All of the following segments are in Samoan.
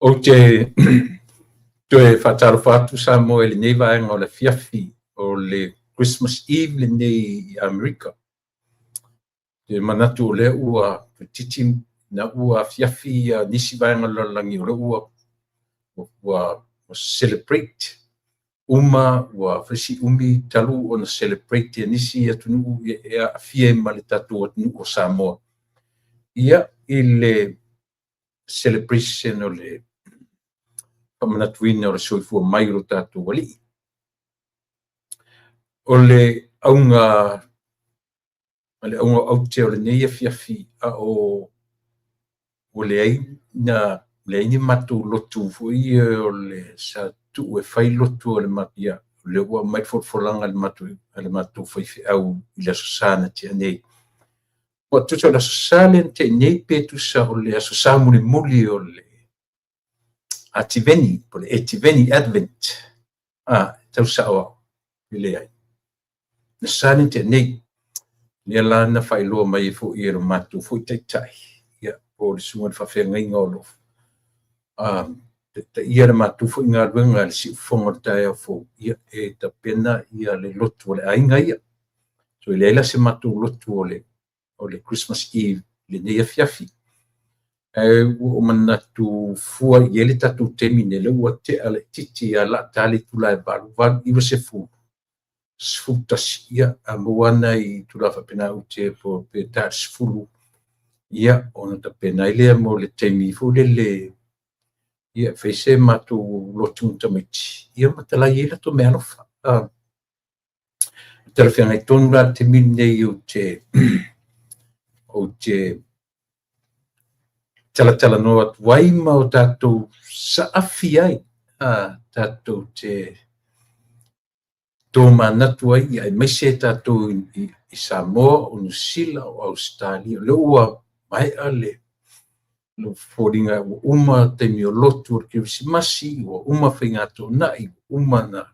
Ou te toe faatalofa atu Samoa i lenei vaega o le afiafi o le Christmas Eve lenei i Amerika. Te manatu o lea ua toeitiiti na ua afiafi nisi vaega o le lalolagi o lea ua celebrate uma, ua fai si umi talu ona celebrate e nisi atunuu e aafia ai ma le tatou atunuu o Samoa. Ia, i le celebration o le faamanatuina o le soifua mai o lo tatou Alii. O le auga o aute o lenei afiafi a o ua leai na leai ni matou lotu foi o le sa tuu e fai lotu o le ia lea ua aumai le folafolaga a le matou faifeau i le Aso Sa na tea nei. Ua tusa o le Aso Sa lea na tea nei pe tusa o le Aso Sa mulimuli o le Ativeni, po o le Etiveni, Advent. A, tau sao au, e leai. Le Aso Sa lea na tea nei, lea la na faailoa mai ai foi e lo matou foi taitai, ia, po o le susuga i le faafeagaiga o lo o taitaia le matou foi galuega i le siufofoga o le taeao fou, ia, e tapena ia le lotu o le aiga ia. So e leai la se matou lotu o le Christmas Eve i lenei afiafi. Ae ua ou manatu fua i ai le tatou taimi nei, lea ua tea laitiiti ia lata le itula e 8, 8, 90, 11, ia, a maua lava nai itula faapena ou te pe ta i le 10, ia, ona tapena ai lea mo le taimi foi lele, ia, e fai se matou lotu ma tamaiti, ia ma talai ai latou meaalofa. Talafeagai tonu la le taimi lenei ou te talatalanoa atu ai ma o tatou saafi ai, tatou te tomanatu ai, aemaise tatou i Samoa, o Niu Sila, o Ausetalia. O lea ua maea le foliga ua uma taimi o lotu o le Kerisimasi, ua uma faiga toonai, ua uma na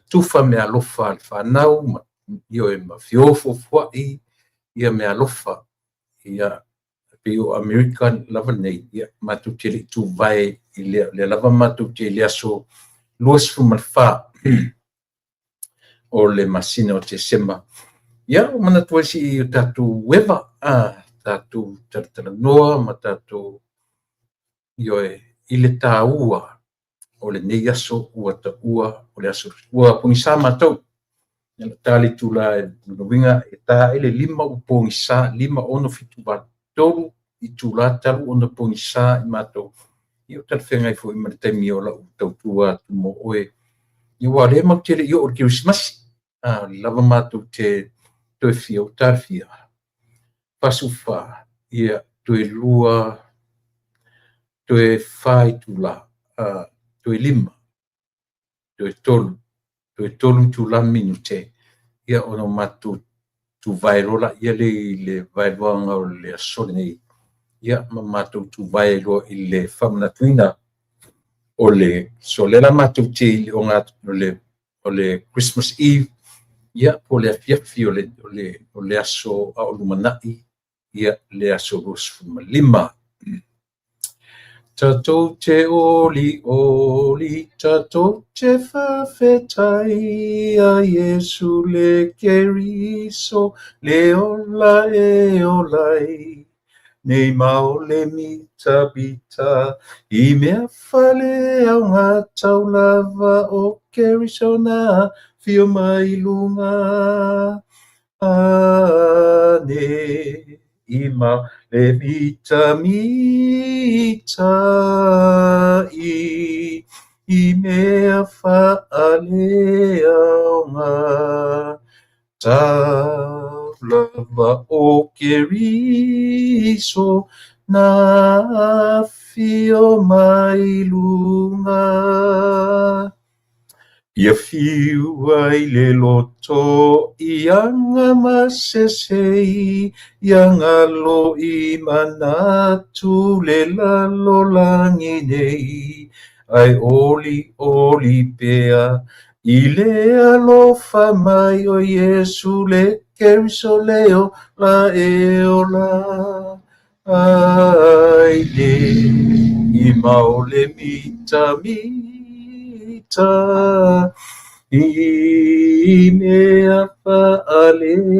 tufa meaalofa a le fanau, ma, ioe, ma feofofoai ia meaalofa. Ia, pei o Amerika lava nei, ia, matou te le i tuvae i lea, lea lava matou te i le aso 24 o le masina o Tesema. Ia, ua manatu ai se i o tatou eva, tatou talatalanoa ma tatou, ioe, i le taua o lenei aso ua taua o le aso ua pogisa matou. Ia na ta le itula e lona uiga e ta ai le 5 ua pogisa, 5, 6, 7, 8, 3 itula talu ona pogisa i matou. Ia o talafeagai foi ma le taimi o lau tautua atu mo oe. Ia aua o lea matou te le i oo i le Kerisimasi. A, o lea lava matou te toe fia, ua ta le fia? 44, ia, toe 2, toe 4 itula, toe 5, toe 3, toe 3 itula ma minute, ia ona matou tuvae loa laia lea i le vaeluaga o le aso lenei, ia ma matou tuvae loa i le faamanatuina o le, so lea la matou te i le o le Christmas Eve, ia po o le afiafi o le aso a o lumanai, ia le aso 25. Tatou te oli oli, tatou te faafetai a Iesu le Keriso, le ola e ola ai. Nei ma o le mitamita, i mea faaleaoga tau lava o Keriso na afio mai luga. Ane i ma le mitamita i mea faaleaoga tau lava o Keriso na afio mai luga. Ia fiu ai le loto ia gamasese ia galo i manatu le lalolagi nei. Ai oli oli pea i le alofa mai o Iesu le Keriso le ola e ola ai nei. Imao le mitamita i mea faaleaoga.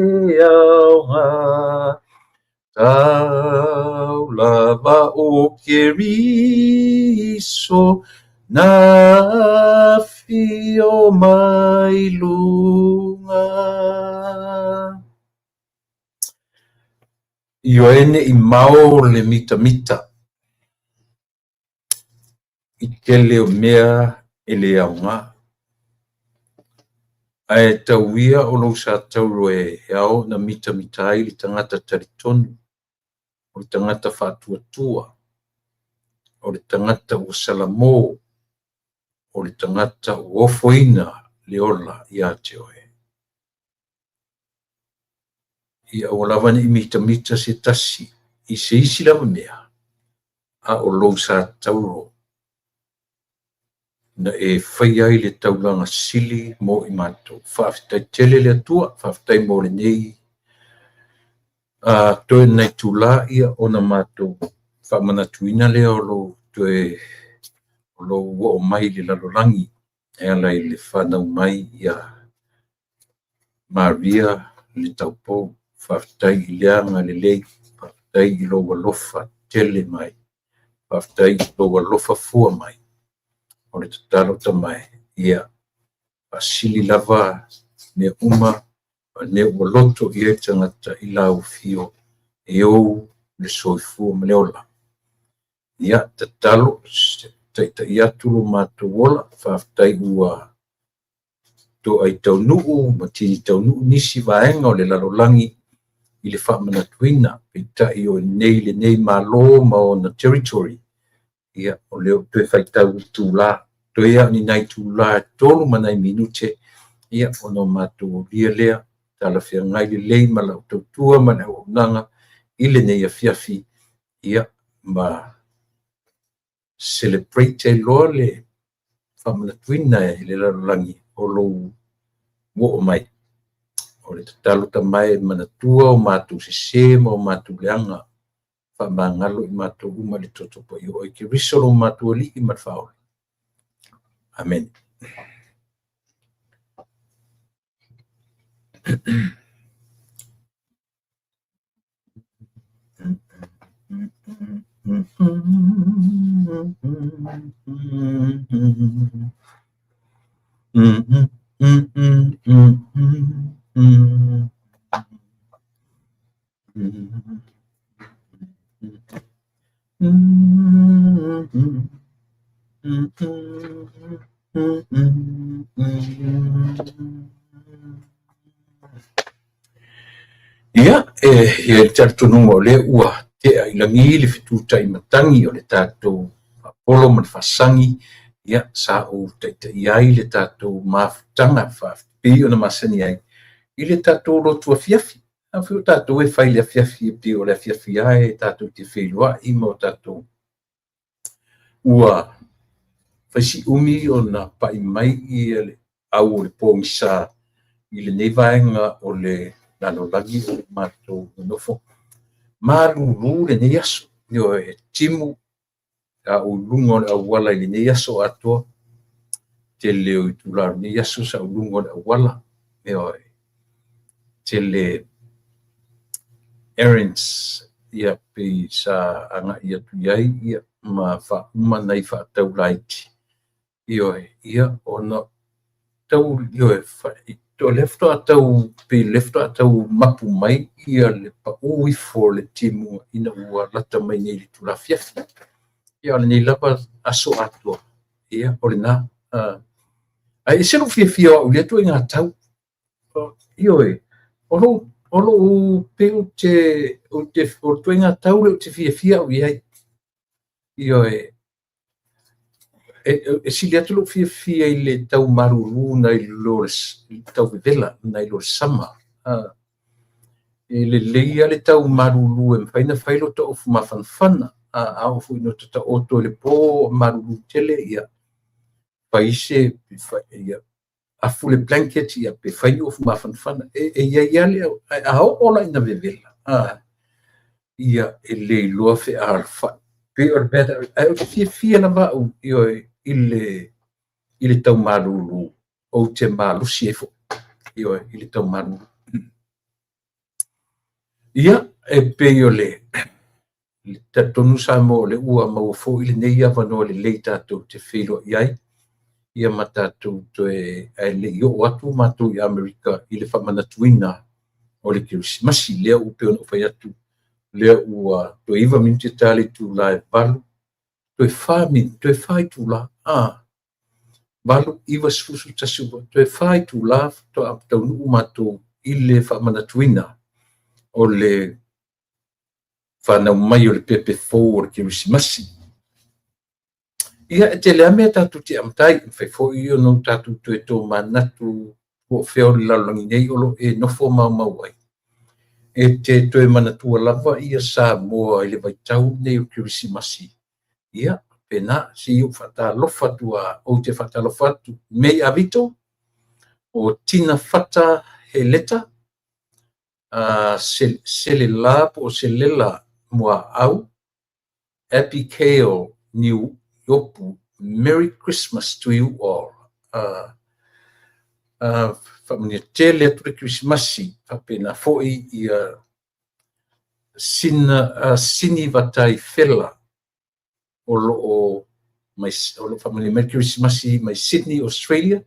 Tau lava o Keriso na afio mai luga. Ioe ne i mao le mitamita i tele o mea e le aoga. Ae tau ia o lou satauro e ao ona mitamita ai le tagata talitonu, o le tagata faatuatua, o le tagata ua salamo, o le tagata ua ofoina le ola ia te oe. Ia aua lava ne i mitamita se tasi i se isi lava mea, a o lou satauro na e faia ai le taulaga sili mo i matou. Faafetai tele le Atua, faafetai mo lenei toe nai itula ia ona matou faamanatuina lea o lou toe o lou oo mai i le lalolagi e ala i le fanau mai ia Maria le taupou. Faafetai i le agalelei, faafetai i lou alofa tele mai, faafetai i lou alofa fua mai. O le tatalo tamae, ia faasili lava mea uma ma mea ua loto i ai le tagata i lau afio e ou le soifua ma le ola. Ia tatalo, taitai atu lo matou ola, faafetai ua toai taunuu ma tini taunuu nisi vaega o le lalolagi i le faamanatuina, peitai o nei lenei Malo ma ona territory, ia o lea ua toe faitau itula, toe lava o ni nai itula e 3 ma nai minute, ia ona o matou aulia lea, talafeagai lelei ma lau tautua ma le auaunaga i lenei afiafi, ia ma celebrate ai loa le faamanatuina e le lalolagi o lou oo mai. O le tatalo tamae e manatua o matou sese ma o matou leaga, faamagalo i matou uma i le toto paia o oe Keriso lo matou Alii ma le Faaola. Amene. Ia, e i ai le talitonuga o lea ua tea i lagi le fetutai matagi o le tatou faapolo ma le faasagi, ia, sa ou taitaia ai le tatou mafutaga pei ona masani ai i le tatou lotu afiafi. Afai o tatou e fai i le afiafi, e pei o le afiafi lava e tatou te feiloai ma o tatou ua fai si umi ona pai mai le au o le pogisa i lenei vaega o le lalolagi o le matou nonofo. Malulu lenei aso, ioe, timu a ou i luga o le auala i lenei aso atoa. Tele o itula o lenei aso sa ou i luga o le auala, ioe, tele errands ia pei sa agai atu i ai ia ma faauma nai faatau laiti, ioe, ia ona tau, ioe, o lea faatoa tau, pei o lea faatoa tau mapu mai ia le pau ifo o le timuga ina ua lata mai nei i le itula afiafi. Ia o lenei lava aso atoa, ia o lena. Ae ese lou fiafia o au i lea ituaiga tau. Ioe, o lou pei ou te, o le ituaiga tau lea ou te fiafia au i ai. Ioe, e sili atu lou fiafia i le tau malulu nai lo le tau vevela, nai lo le sama. E lelei lava le tau malulu e mafai ona fai lota ofu mafanafana. A oo foi ina taoto i le po malulu tele, ia fai se, ia afu le blanket, ia pe fai ni ofu mafanafana. E i ai lava le, ae a oo la ina vevela, ia e le iloa fealofai. Pei o le mea lea, ae ou te fiafia lava au, ioe, i le tau malulu, ou te malosi ai foi, ioe, i le tau malulu. Ia, e pei o le talitonu Samoa o le ua maua foi lenei avanoa lelei tatou te feiloai ai, ia ma tatou toe, ae le i oo atu matou i Amerika i le faamanatuina o le Kerisimasi. Lea ua pei ona ou fai atu, lea ua toe 9 minute ta le itula e 8, toe 4 minute, toe 4 itula, 8, 9, 10, 11, toe 4 itula faatoa taunuu matou i le faamanatuina o le fanau mai o le pepe fou o le Kerisimasi. Ia, e tele lava mea tatou te amata ai, mafai foi ona tatou toe tomanatu po o fea o le lalolagi nei o lo o e nofo maumau ai. E te toe manatua lava ia Samoa i le vaitau nei o Kerisimasi. Ia, pena, se i ou faatalofa atu, ou te faatalofa atu. Mei Avito, o Tina Fata Heleta, Selela po o Selela Muaau, Abigail Niu Iopu, Merry Christmas to you all. Faamanuia tele atu le Kerisimasi, faapena foi ia Sina, Sini Vatai Fela o lo o mai, o lo o faamanuia mai le Kerisimasi mai Sydney, Australia.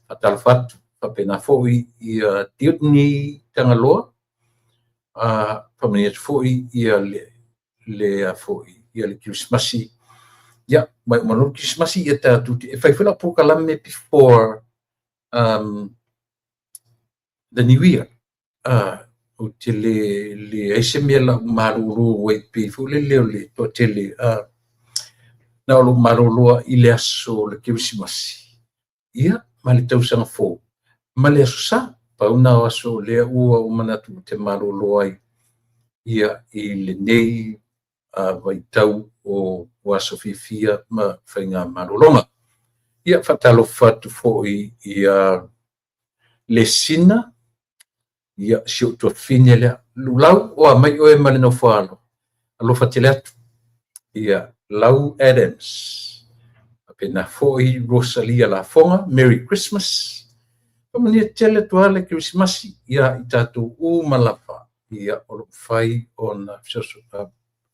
Faatalofa atu, faapena foi ia Diutni Tagaloa, faamanuia atu foi ia le foi ia le Kerisimasi. Ia, mai uma loa le Kerisimasi ia tatou te e fai foi lau polokalame before the new year. Ou te le leai se mea lau malolo ai pei foi lele o le toatele, na o lou malolo i le aso o le Kerisimasi, ia, ma le tausaga fou, ma le aso Sa. Pau na o aso lea ua ou manatu ou te malolo ai ia i lenei vaitau o aso fiafia ma faiga malologa. Ia, faatalofa atu foi ia le Sina, ia si ou tuafafine lea. Lulau o a mai oe ma le nofoalo. Alofa tele atu. Ia, Lau Adams. Faapena foi Rosalia Lafoga, Merry Christmas. Faamanuia tele atu lava le Kerisimasi ia i tatou uma lava. Ia, o lo o fai ona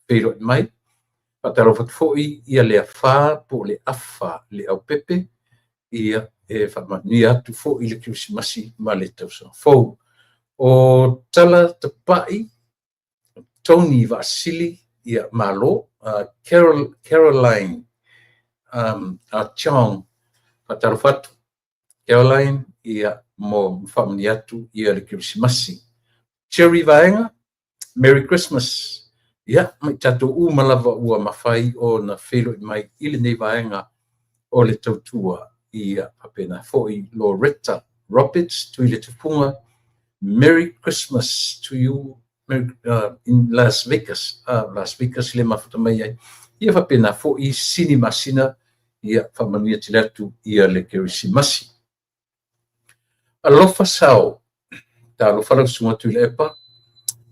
feiloai mai. Faatalofa atu foi ia le Afā po o le Afa le Aupepe. Ia, e faamanuia atu foi le Kerisimasi ma le tausaga fou. O Tala Tapai, Tony Vaasili, ia malo, Caroline Chong, faatalofa atu. Caroline, ia mo faamanuia atu ia le Kerisimasi. Cherry Vaega, Merry Christmas. Ia, ma i tatou uma lava ua mafai ona feiloai mai i lenei vaega o le tautua. Ia, faapena foi Loretta Roberts, Tuile Tufunga, Merry Christmas to you Merry, in Las Vegas. Las Vegas le mafuta mai ai. Ia faapena foi Sini Masina, ia faamanuia tele atu ia le Kerisimasi. Alofa sao, talofa lau susuga Tuilaepa,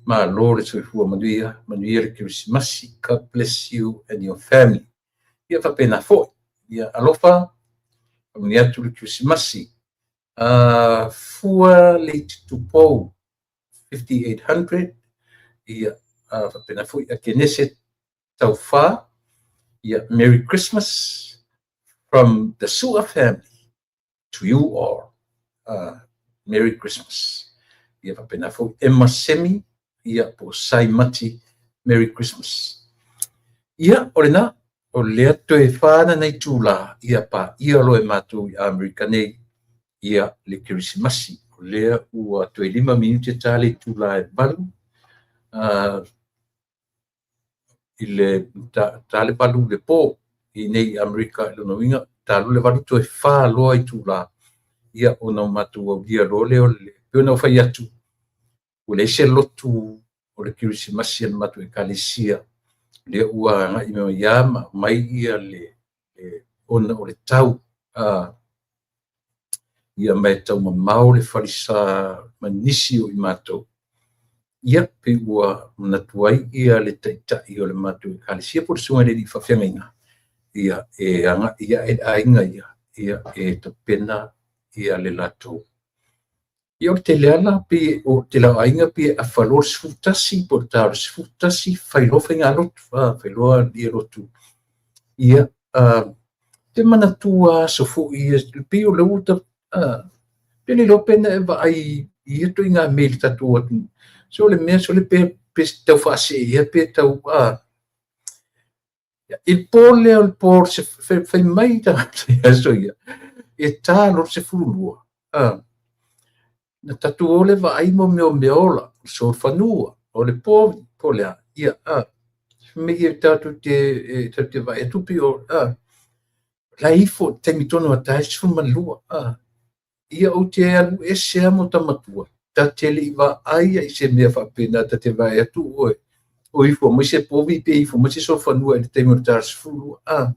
malo le soifua manuia, manuia le Kerisimasi. God bless you and your family. Ia faapena foi. Ia alofa, faamanuia atu le Kerisimasi. Fua le Tupou 5800, ia faapena foi a Kenese Taufa, ia Merry Christmas from the Sua family to you all. Merry Christmas. Ia faapena foi Emma Semi, ia po Sai Mati, Merry Christmas. Ia, o lena, o lea toe whāna nei tūlā, ia pa ia loe mātou i Amerika nei, ia le Kerisimasi. O lea ua toe 5 minute ta le itula e 8, i le ta le 8 le po i nei Amerika i lona uiga, ta le 8 toe 4 loa itula, ia ona o matou aulia loa lea o le, pei ona ou fai atu, ua leai se lotu o le Kerisimasi a le matou ekalesia, lea ua agai mai ia ma aumai ia le ona o le tau, ia mai tau mamao le falesa ma nisi o i matou. Ia, pei ua manatu ai ia le taitai o le matou ekalesia po o le susuga i le alii faafeagaiga, ia e agai ae le aiga ia, ia e tapena ia le latou. Ia o le tele lava la, pei o le tele o aiga pei e afa loa le 11 po o le ta o le 11 fai loa faigalotu, fai loa ia lotu. Ia, ou te manatua aso foi ia, pei o lea ua pe le iloa pe na e vaai i ia ituaiga mea i le tatou atunuu. So o le mea sole pe tau faasee ea pe tau i le po lea o le po fai mai tagata i aso ia, e ta loa le 12, na tatou o lea vaai mo mea o meaola, o le solofanua, o le povi, po o le a. Ia, fai mai tatou te vaai atu pei o la e ifo i le taimi tonu e ta ai le 12. Ia ou te alu ese lava ma ota matua, ta te le i vaai i se mea faapena, ta te vaai atu oe, o ifo mai se povi pe ifo mai se solofanua i le taimi o le ta 12.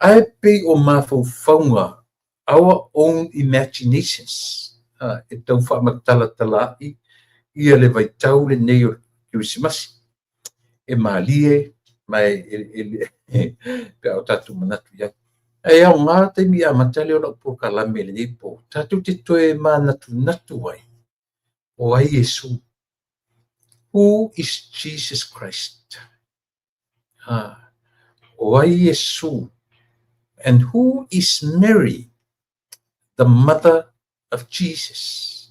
Ae pei o mafaufauga, our own imaginations, e tau faamatalatalaai ia le vaitau lenei o le Kerisimasi. E malie ma e pe a o tatou manatu i ai. Ae aoga taimi e amata lea o lau polokalame i lenei po, tatou te toe manatunatu ai, o ai Iesu? Who is Jesus Christ? O ai Iesu? And who is Mary, the mother of Jesus?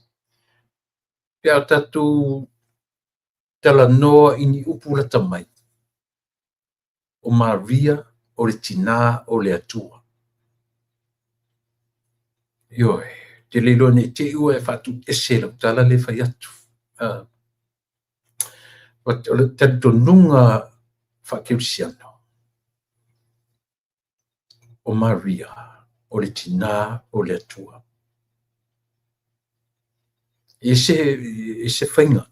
Pe a tatou talanoa i ni upu lata mai, o Maria o le tinā o le Atua. Ioe, te le iloa nei te i ua e faatuese lau tala le fai atu. O le talitonuga faakerisiano, o Maria o le tinā o le Atua. E se faiga.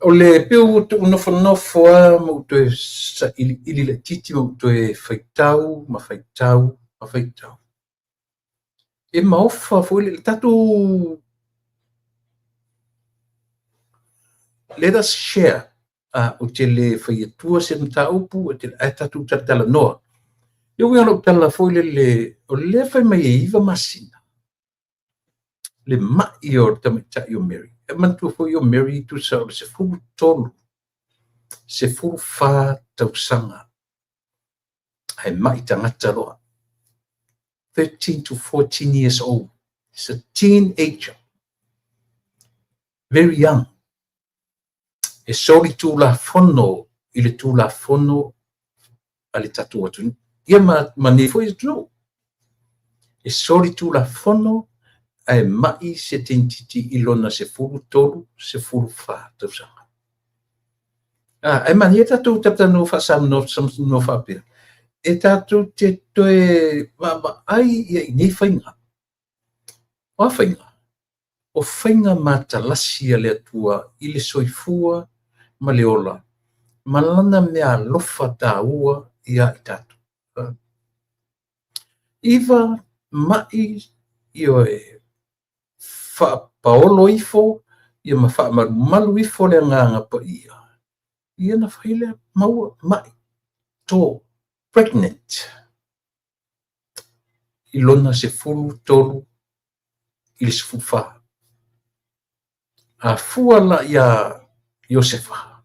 O le pei ua tuu nofonofo lava ma ou toe sailiili laitiiti ma ou toe faitau ma faitau ma faitau. E maofa foi le tatou. Let us share. Ou te le fai atua se mataupu, ae tatou talatalanoa. E ui lava lau tala foi lele, o lea fai mai e 9 masina le mai o le tamaitai o Mary. E manatua foi o Mary tusa o le 13, 14 tausaga. Ae mai tagata loa. 13 to 14 years old. It's a teenager. Very young. E soli tulafono i le tulafono a le tatou atunuu. Ia ma nei foi atunuu. E soli tulafono ae mai se tamaitiiti i lona 13, 14 tausaga. Ae manaia tatou talatalanoa faasamoa faapea. E tatou te toe vaavaai ia i nei faiga. O a faiga? O faiga matalasi a le Atua i le soifua ma le ola, ma lana mea alofa tāua ia i tatou. 9 mai ioe faapaolo ifo ia ma faamalumalu ifo le agaga paia. Ia na fai lea maua mai to pregnant i lona 13 i le 14. A fua la ia Iosefa,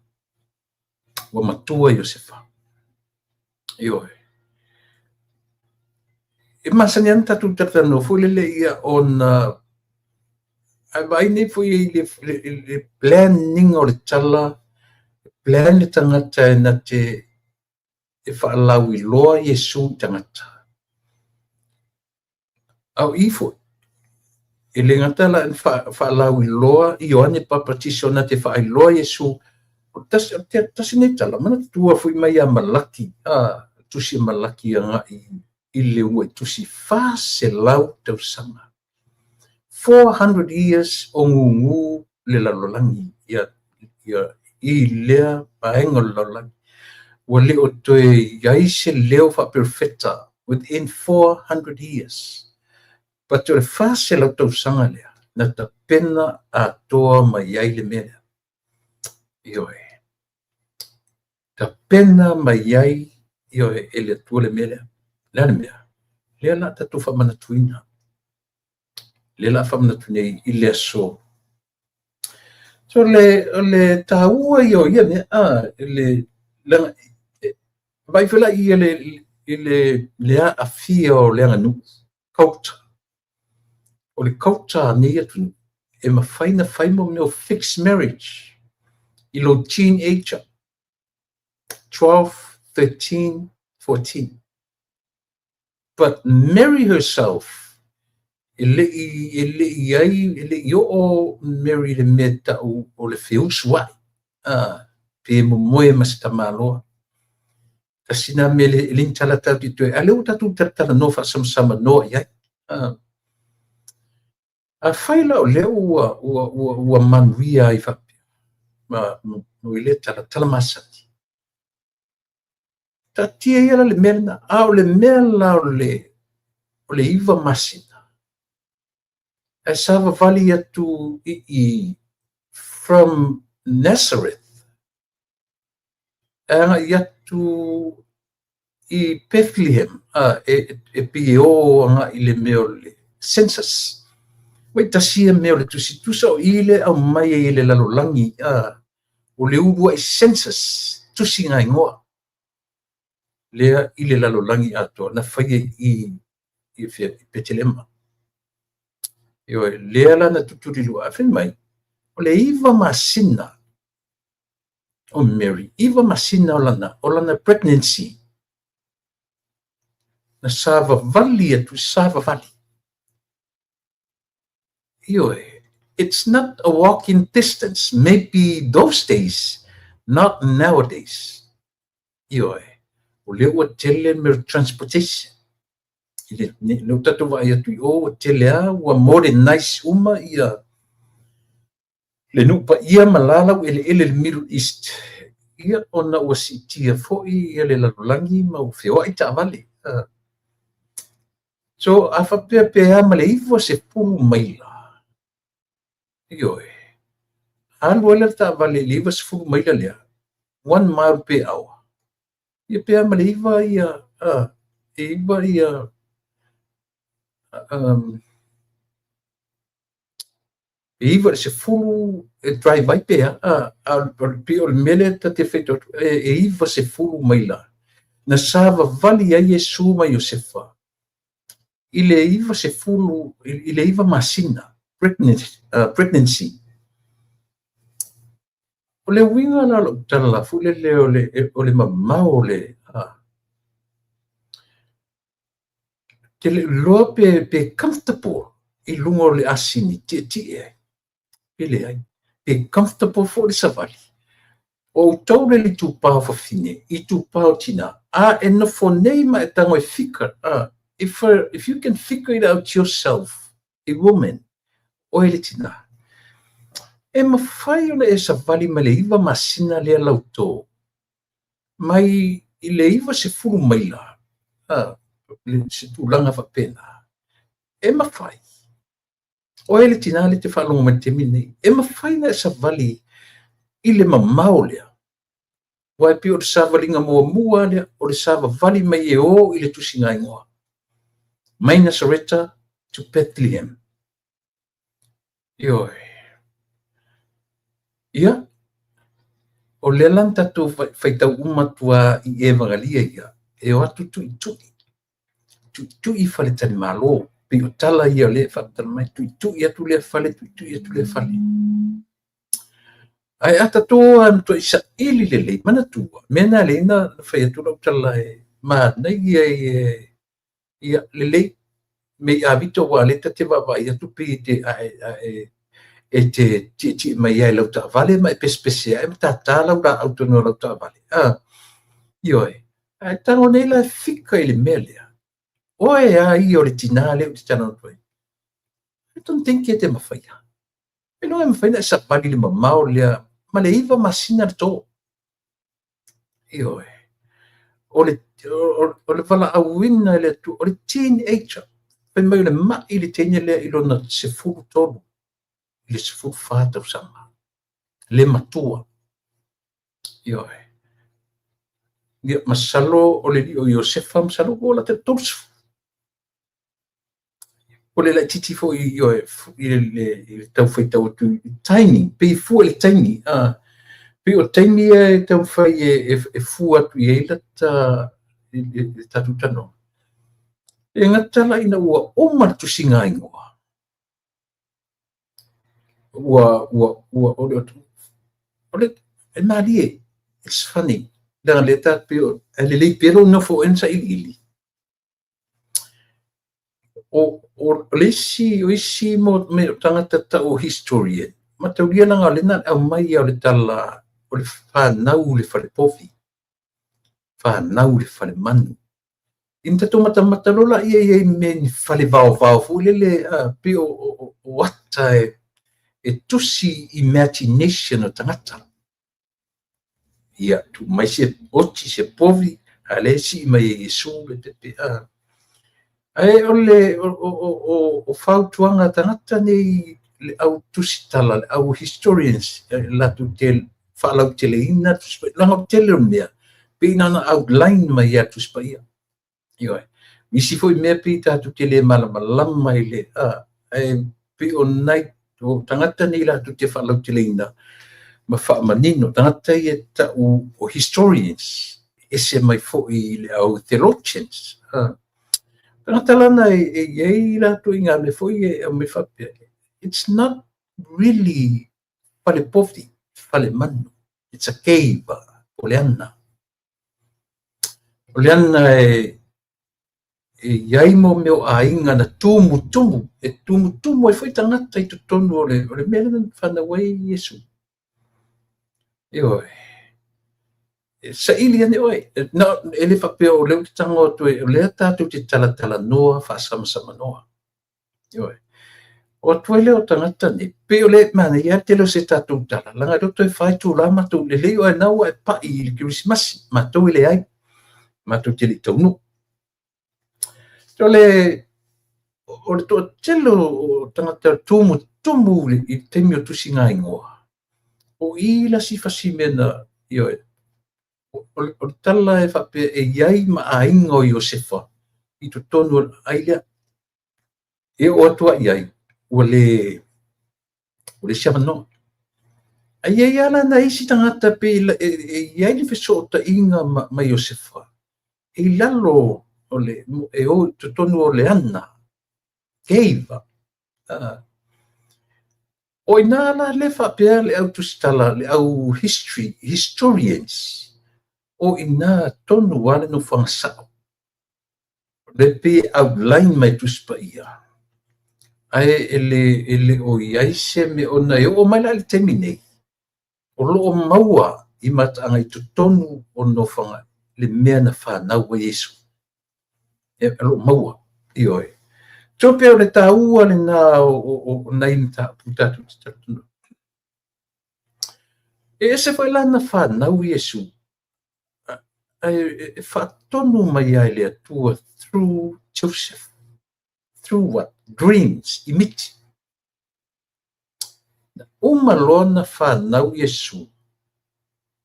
ua matua Iosefa. Ioe. E masani ana tatou talatalanoa foi lele ia ona ae vaai nei foi i le planning o le tala, plan le tagata e na te e faalauiloa Iesu i tagata. A o i foi, e le gata la e faalauiloa Ioane Papatiso na te faailoa Iesu. O tasi nei tala, manatua foi mai ia Malaki, tusi Malaki agai i le uluai tusi 400 tausaga. 400 years o gugu le lalolagi ia, ia, i lea vaega o le lalolagi. Ua le o toe i ai se leo faaperofeta within 400 years. But o le 400 tausaga lea, na tapena atoa mai ai le mea lea. Ioe. Tapena mai ai, ioe, e le Atua le mea lea. O le a le mea? Lea o le a tatou faamanatuina. Lea o le a faamanatu nei i le aso. So o le taua ia o ia mea, le, leaga, vaai foi la i le aafia o le aganuu, culture. O le culture a nei atunuu, e mafai ona fai mo mea o fixed marriage i lou teenager, 12, 13, 14. But Mary herself, e le i ai, e le i oo Mary i le mea tau o le feusuai, pe momoe ma se tamaloa. Tasi na mea e le ni tala tatou te toe, a lea ua tatou talatalanoa faasamasama noa i ai. Afai la o lea ua manuia ai faapea, ma i lea tala, tala masani. Taatia ia la le mea lena, a o le mea la o le 9 masina, ae savavali atu i from Nazareth, e agai atu i Bethlehem, e pei e o agai i le mea o le census. Wai tasi ia mea o le tusitusa o i le au mai ai le lalolagi, o le uluai census, tusi ngā ingoa. Lea i le lalolagi atoa, na whaia i Betelema. Ioe, lea la na tuturilua. A whai mai, o le 9 masina o Mary, 9 masina o lana pregnancy, na savavali atu, savavali. Ioe, it's not a walking distance. Maybe those days, not nowadays. Ioe, o lea ua tele me transportation. I le o tatou vaai atu i o, ua tele a, ua modernize uma ia le nuu paia ma lalau eleele le Middle East. Ia ona ua siitia foi ia le lalolagi ma ua feoai taavale. So, a faapea pe a ma le 90 maila. Ioe, alu ai le taavale i le 90 maila lea, 1 mile per hour. Ia pe a ma le 9 ia, e 9 ia, e 9 le 10 e drive ai pe a, pe o le mea lea ta te whaito atu, e 90 maila. Na savavali ai Iesu ma Iosefa i le 90, i le 9 masina, pregnancy. O le uiga la lou tala foi lele o le mamao o le te le iloa pe comfortable i luga o le asini tietie ai, pe leai, pe comfortable foi le savali. O outou le itupa o fafine, itupa o tina, a e nofo nei ma e tago e fika, if you can figure it out yourself, a woman, oe le tina, e mafai ona e savali mai le 9 masina lea lauto, mai i le 90 maila, se tulaga faapena, e mafai. Oe le tina le te faalogo mai le taimi lenei, e mafai na e savali i le mamao lea. Ua e pei o le savaliga muamua lea, o le savavali mai e o i le tusiga ingoa. Mai Nazareta to Bethlehem. Ioe. Ia, o lea la na tatou faitau uma atu a i Evangelia ia, e o atu tuitui. Tuitui faletalimalo. Pei o tala ia o lea e faamatala mai, tuitui atu lea fale, tuitui atu lea fale. Ae a tatou a matuai saili lelei, manatua, mea na lea na fai atu lau tala e manaia ia lelei, me i avito ua le ta te vaavaai atu pe te e te tietie mai ai lau taavale ma e pesepese ai ma tata lau laau tonu o lau taavale. Ioe, ae tago nei la e fika i le mea lea. Oe a ia o le tina lea o te tala atu ai. I don't think e te mawhaia. E loa e mawhai na e savali le mamao lea ma le 9 masina le tō. Ioe. O le valaauina e le Atua, o le teenager. Fai mai o le mai le teine lea i lona 13. i le 14 tausaga. Le matua. Ioe. Ia, masalo o le alii o Iosefa, masalo ua lata i le 30. O le laitiiti foi, ioe, i le tau faitau atu i taimi, pei e fua i le taimi, pei o taimi ia e taumafai e fua atu i ai lata le tatou talanoaga. E gata la ina ua uma le tusiga igoa, ua ua ua o le o le e malie, it's funny, leaga lea ta pei e lelei pea lou nofo oe ma sailiili. O le isi, o isi mo me tagata tau o historian, mataulia laga o lea na aumai ia o le tala o le fanau i le fale povi, fanau i le fale manu. Ina tatou matamata loa laia i ai mea ni fale vaovao foi lele, pei o ata e tusi imagination o tagata. Ia, tuu mai se oti, se povi, a lea e sii mai e Iesu le pepe. Ae o le o fautuaga a tagata nei, le au tusitala, le au historians, latou te faalauteleina Tusi Paia. Leaga o le tele o mea, pei na ona outline mai lava e le Tusi Paia. Ioe. Nisi foi mea pei tatou te le malamalama i le, ae pei o nai o tagata nei latou te faalauteleina ma faamanino. Tagata ia e tau o historians, ese mai foi i le au theologians. Tagata lana e i ai latou i ngā mea foi e aumai faapea, it's not really fale povi, fale manu. It's a cave, o le ana. O le ana e i ai mo mea o aiga na tumutumu, e tumutumu ai foi tagata i totonu o le mea lea na fanau ai Iesu. Ioe. E saili ane oe. E le faapea o lea ou te tago atu o lea tatou te talatalanoa faasamasamanoa. Ioe. O atu ai lea o tagata nei, pei o le manaia lava tele o se tatou tala, leaga o lea toe 4 itula matou, lelei oe na ua e pai i le Kerisimasi, matou e leai, matou te le i taunuu. O le toatele o tagata tumutumu i le taimi o tusiga igoa, o i la si fasi mea na, ioe, o le tala e faapea e i ai ma aiga o Iosefa i totonu o le ai lea. E oo atu ai i ai, ua le se avanoa. Ae i ai lava la nai isi tagata pei e i ai le fesootaiga ma Iosefa, e i lalo o le, e o i totonu o le ana, cave. O ina la le faapea le au tusitala, le au history, historians, o ina tonu lava le nofoaga sao. Le pei outline mai Tusi Paia. Ae e le o i ai se mea ona e oo mai la i le taimi nei, o lo o maua i mataaga i totonu o nofoaga le mea na fanau ai Iesu. E o lo o maua, ioe. So pei o le taua lena o nai mataupu tatou te talanoa. E ese foi la na fanau Iesu, ae e faatonu mai ai le Atua through Joseph. Through what? Dreams, i miti. Na uma loa na fanau Iesu.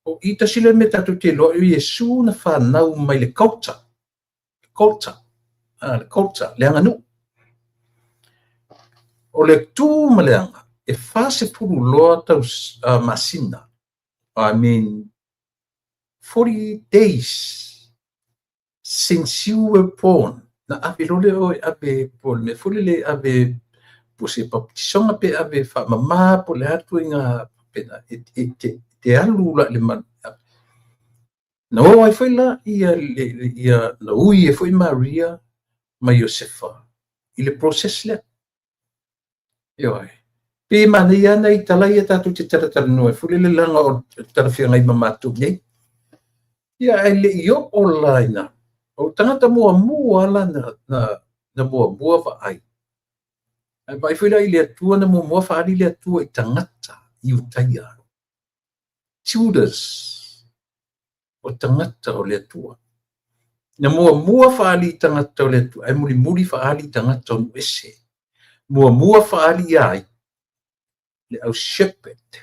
O i tasi le mea tatou te iloa, o Iesu na fanau mai le culture. Culture. Le culture, le aganuu. O le tu ma le aga, e 40 loa tau masina. I mean, 40 days since you were born. Na ave loa lea oe ave po o le mea foi lele ave po se baptisoga pe ave faamama po o le a ituaiga faapena e te alu la i le manu. Na o ai foi la ia na ui ai foi Maria ma Iosefa i le process lea. Ioe. Pe manaia ana i tala ia tatou te talatalanoa ai foi lele leaga o talafeagai ma matou nei. Ia ae le i oo la ina o tagata muamua la na muamua vaai. Ae vaai foi la i le Atua na muamua faaali le Atua i tagata Iutaia. Judas o tagata o le Atua. Na muamua faaali i tagata o le Atua, ae mulimuli faaali i tagata o nuu ese. Muamua faaali ia ai. Le au shepherd,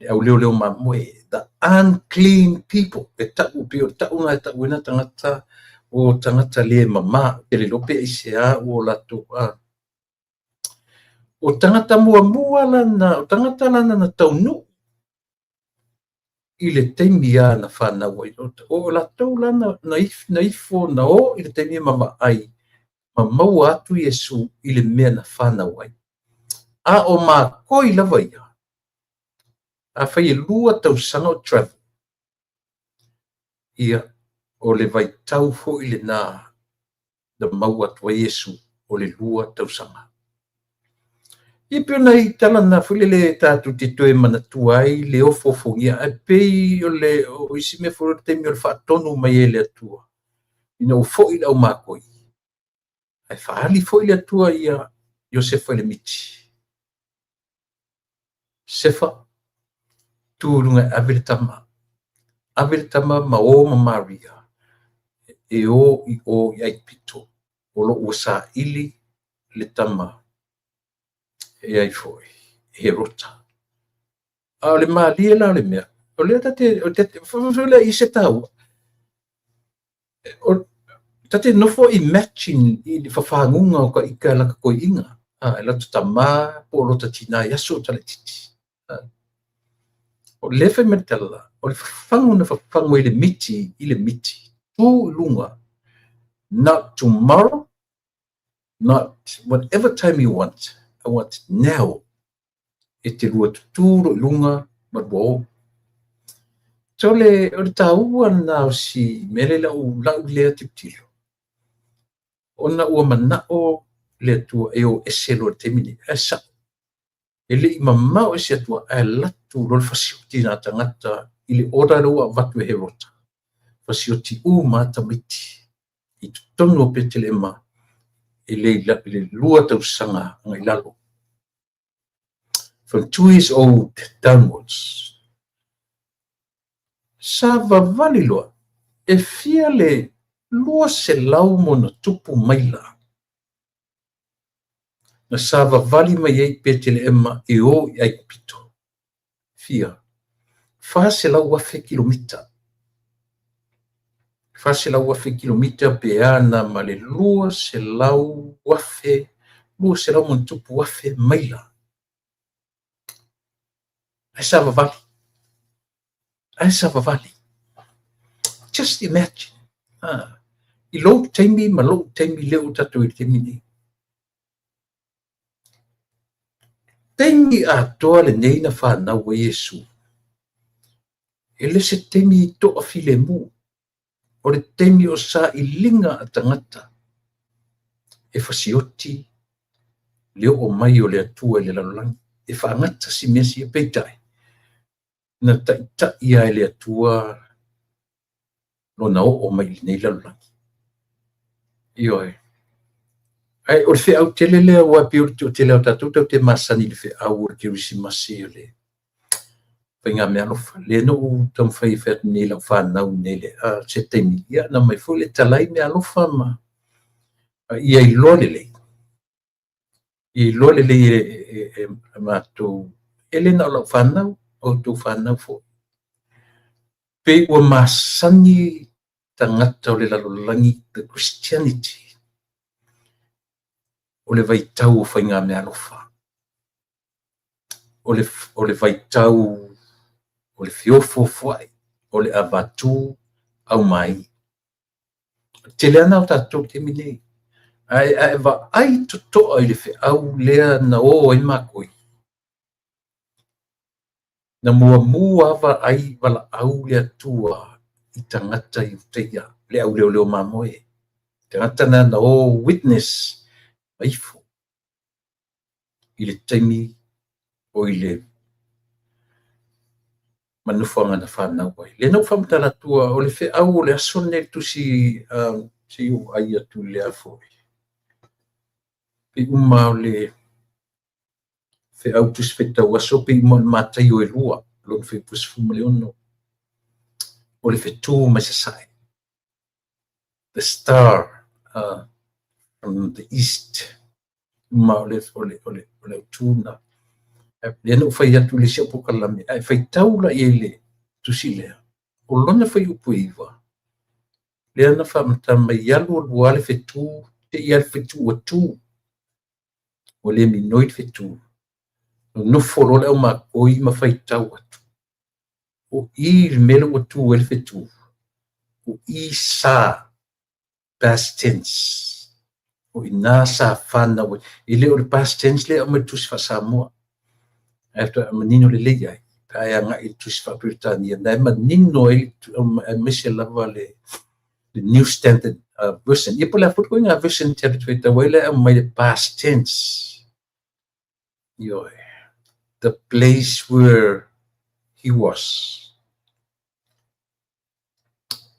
le au leoleo mamoe, the unclean people, e ta'u pei o le ta'uga e ta'u ai na tagata o tagata le mamā. Ou te le iloa pe aisea ua o latou a o tagata muamua lana, o tagata lana na taunuu i le taimi lava na fanau ai. O latou la na ifo na o i le taimi ma vaai ma maua atu Iesu i le mea na fanau ai. A o makoi lava ia, afai e 2 tausaga o travel, ia, o le vaitau foi lena na maua atu ai Iesu o le 2 tausaga. Ia pei o nai tala na foi lele tatou te toe manatua ai le ofoofogia, ae pei o le o isi mea foi o le taimi o le faatonu mai e le Atua ina ua foi le aumakoi, ae faaali foi le Atua ia Iosefa i le miti. Sefa, tu i luga e ave le tama. Ave le tama ma o ma Maria e o i o i Aikupito. O lo o ua saili le tama e ai foi, e Herota. A o le malie la o le mea, o lea tate, lea i se taua, ta te nofo imagine i le fafaguga o ka ika e laka koi'iga, a, e lata tamā po o lota tinā i aso o talaititi. O lea fai mai le tala, o le fafagu na fafagu ai le miti i le miti, tu i luga, not tomorrow, not whatever time you want, I want it now. E te lua tutū lo i luga ma lua o. So o le taua na o si mele lau lea tilotilo. Ona ua mana'o le Atua e o ese loa i le taimi nei. Ae sa'o, e le'i mamao ese atua ae alu atu loa le fasioti nā tagata i le order lea ua avatu e Herota. Fasioti uma lava tamaiti i totonu o Petelema e le i le 2 tausaga agai lalo. From 2 years old downwards. Sa vavali loa, e fia le 200+ maila na sa vavali mai ai Petelema e o i Aikupito. Fia? 400,000 kilomita. 400,000 kilomita pe ana ma le 200,000, 200+ afe maila. Ae sa vavali. Ae sa vavali. Just imagine. Ah, i lou taimi ma lou taimi lea ua tatou i le taimi nei. Taimi atoa lenei na fanau ai Iesu. E le se taimi toafilemu. O le taimi o sailiga a tagata e fasioti le oo mai o le Atua i le lalolagi. E faagata si mea sia peitai. Na ta'ita'i lava e le Atua lona oo mai i lenei lalolagi. Ioe. Ae o le feau tele lea aua e pei o le toatele o tatou tatou te masani i le feau o le Kerisimasi o le faigameaalofa. Lea na ou taumafai e fai atu nei i lau fanau nei le a se taimi, ia na aumai foi le talai meaalofa ma ia iloa lelei. Ia iloa lelei e matou, e le na o lau fanau, o outou fanau foi. Pei ua masani tagata o le lalolagi, the Christianity, o le vaitau o faigameaalofa. O le vaitau o le feofoofoai, o le avatu aumai. Tele lava na o tatou i le taimi nei. Ae vaai totoa i le feau lea na o ai makoi. Na muamua vaai valaau le Atua i tagata Iutaia, le au leoleo mamoe. Tagata na na o witness ma ifo i le taimi o i le manufaga na fanau ai. Lea na ou faamatala atua o le feau o le aso lenei le tusi se i ou ai atu i le a foi. Pei uma o le feau tusi faitau aso pei uma o le Mataio e 2, lona fuaiupu 16. O le fetu mai sasae. The star from the east. Uma o le autū na. Lea na ou fai atu i le isi au polokalame, a e faitau la i ai i le tusi lea, o lona fuaiupu e 9, lea na faamatala mai, alu alu lava le fetu, te i lava le fetu ua tu, ua le minoi le fetu. Nonofo loa le aumakoi ma faitau atu. O i le mea lea ua tu ai le fetu, o i sa past tense. O i ina sa fanau ai. E le o le past tense lea e aumai i le tusi faa-Samoa. Ae faatoa manino lelei ai, pe a e agai i le tusi faa-Peretania, na e manino ai, aemaise lava le New Standard Version. Ia po o le a foi le ituaiga version e te alu e te faitau ai, la e aumai le past tense. Ioe. The place where he was.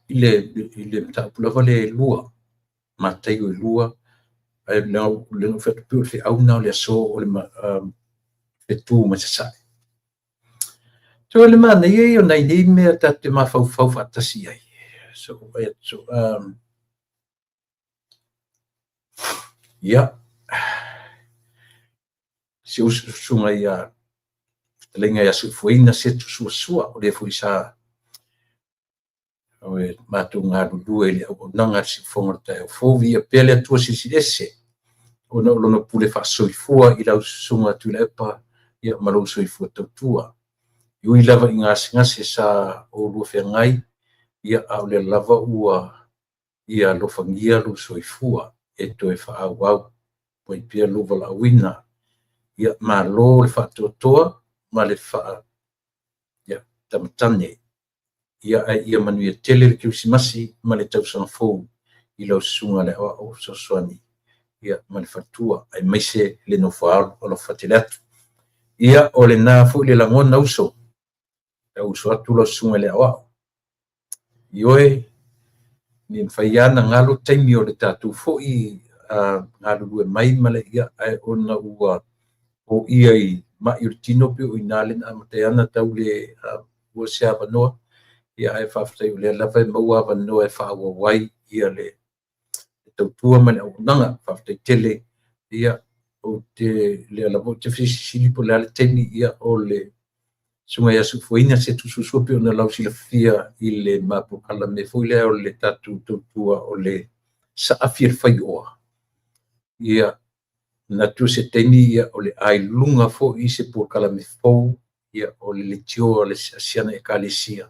I le mataupu lava lea e 2, Mataio e 2, ae lea na fai atu pei o le feau lena o le aso o le fetu mai sasae. So o le manaia ia o nai nei mea tatou te mafaufau faatasi ai. So, so ia, si ou susuga ia fetalaiga ia Soifuaina Setu Suasua, o lea foi sa matou galulue i le auaunaga a le Siufofoga o le Taeao Fou. Viia pea le Atua Silisili Ese, ona o lona pule faasoifua i lau susuga Tuilaepa, ia ma lou soifua tautua. E ui lava i gasegase sa oulua feagai, ia a o lea lava ua ia alofagia lou soifua e toe faaauau ai pea lou valaauina. Ia malo le faatoatoa ma le faa ia, tamatane. Ia ae ia manuia tele le Kerisimasi ma le tausaga fou i lau susuga le Aoao Fesoasoani, ia ma le faletua, aemaise le nofo a alo, alofa tele atu. Ia o lena foi le lagona uso, e uso atu lau susuga i le Aoao. Ioe, ne mafai lava ona galo taimi o le tatou foi galulue mai ma le ia, ae ona ua oia i mai o le tino pe o i nā le na amata ai ana tau le ua se avanoa, ia ae faafetai o lea lava e maua avanoa e faaauau ai ia le tautua ma le auaunaga. Faafetai tele. Ia ou te lea lava ou te fesilisili po o le a le taimi, ia o le susuga ia Soifuaina Setu Suasua pei ona lau silafia i le ma polokalame foi lea o le tatou tautua o le saafi e le faioa. Ia manatu se taimi, ia o le a i luga foi se polokalame fou, ia o le leitio a le Siana Ekalesia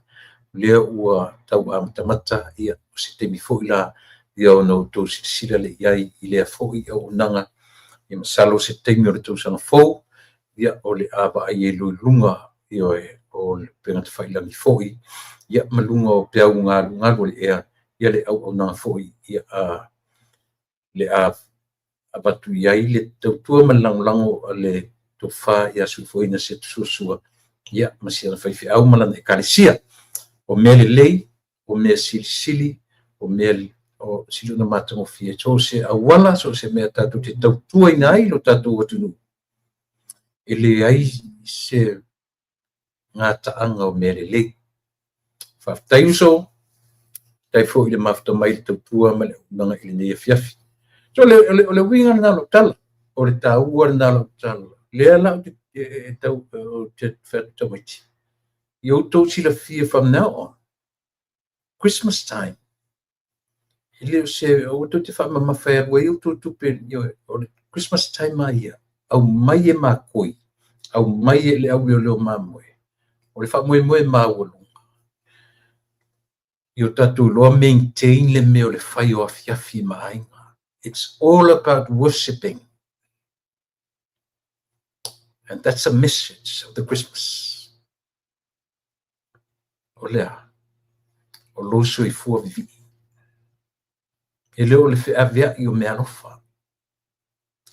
lea ua tau amatamata, ia o se taimi foi la ia ona outou silasila le i ai i lea foi auaunaga. Ia masalo se taimi o le tausaga fou, ia o le a vaai ai loa i luga, ioe, o le upega tafailagi foi, ia ma luga o peau galugalu o le ea, ia le auaunaga foi, ia le a avatu i ai le tautua ma le lagolago a le tofa ia Soifuaina Setu Suasua, ia ma siana faifeau ma lana ekalesia. O mea lelei, o mea silisili, o mea o sili ona matagofie, so se auala, so se mea tatou te tautuaina ai lo tatou atunuu, e leai se gataaga o mea lelei. Faafetai uso, faafetai foi i le mafuta mai le tautua ma le auaunaga i lenei afiafi. So o le uiga lena o lau tala, o le taua lena o lau tala. Lea la ou te e tau ou te fai atu tamaiti, ia outou silafia from now on, Christmas time, e le o se aua tou te faamamafa e alu ai outou tupe, o le Christmas time a ia, aumai e makoi, aumai e le auleoleo mamoe, o le faamoemoe maualuga. Ia o tatou iloa maintain le mea o le fai o afiafi ma aiga. It's all about worshiping. And that's a message of the Christmas. O lea, o lou soifua vivii. E le o le feaveai o meaalofa.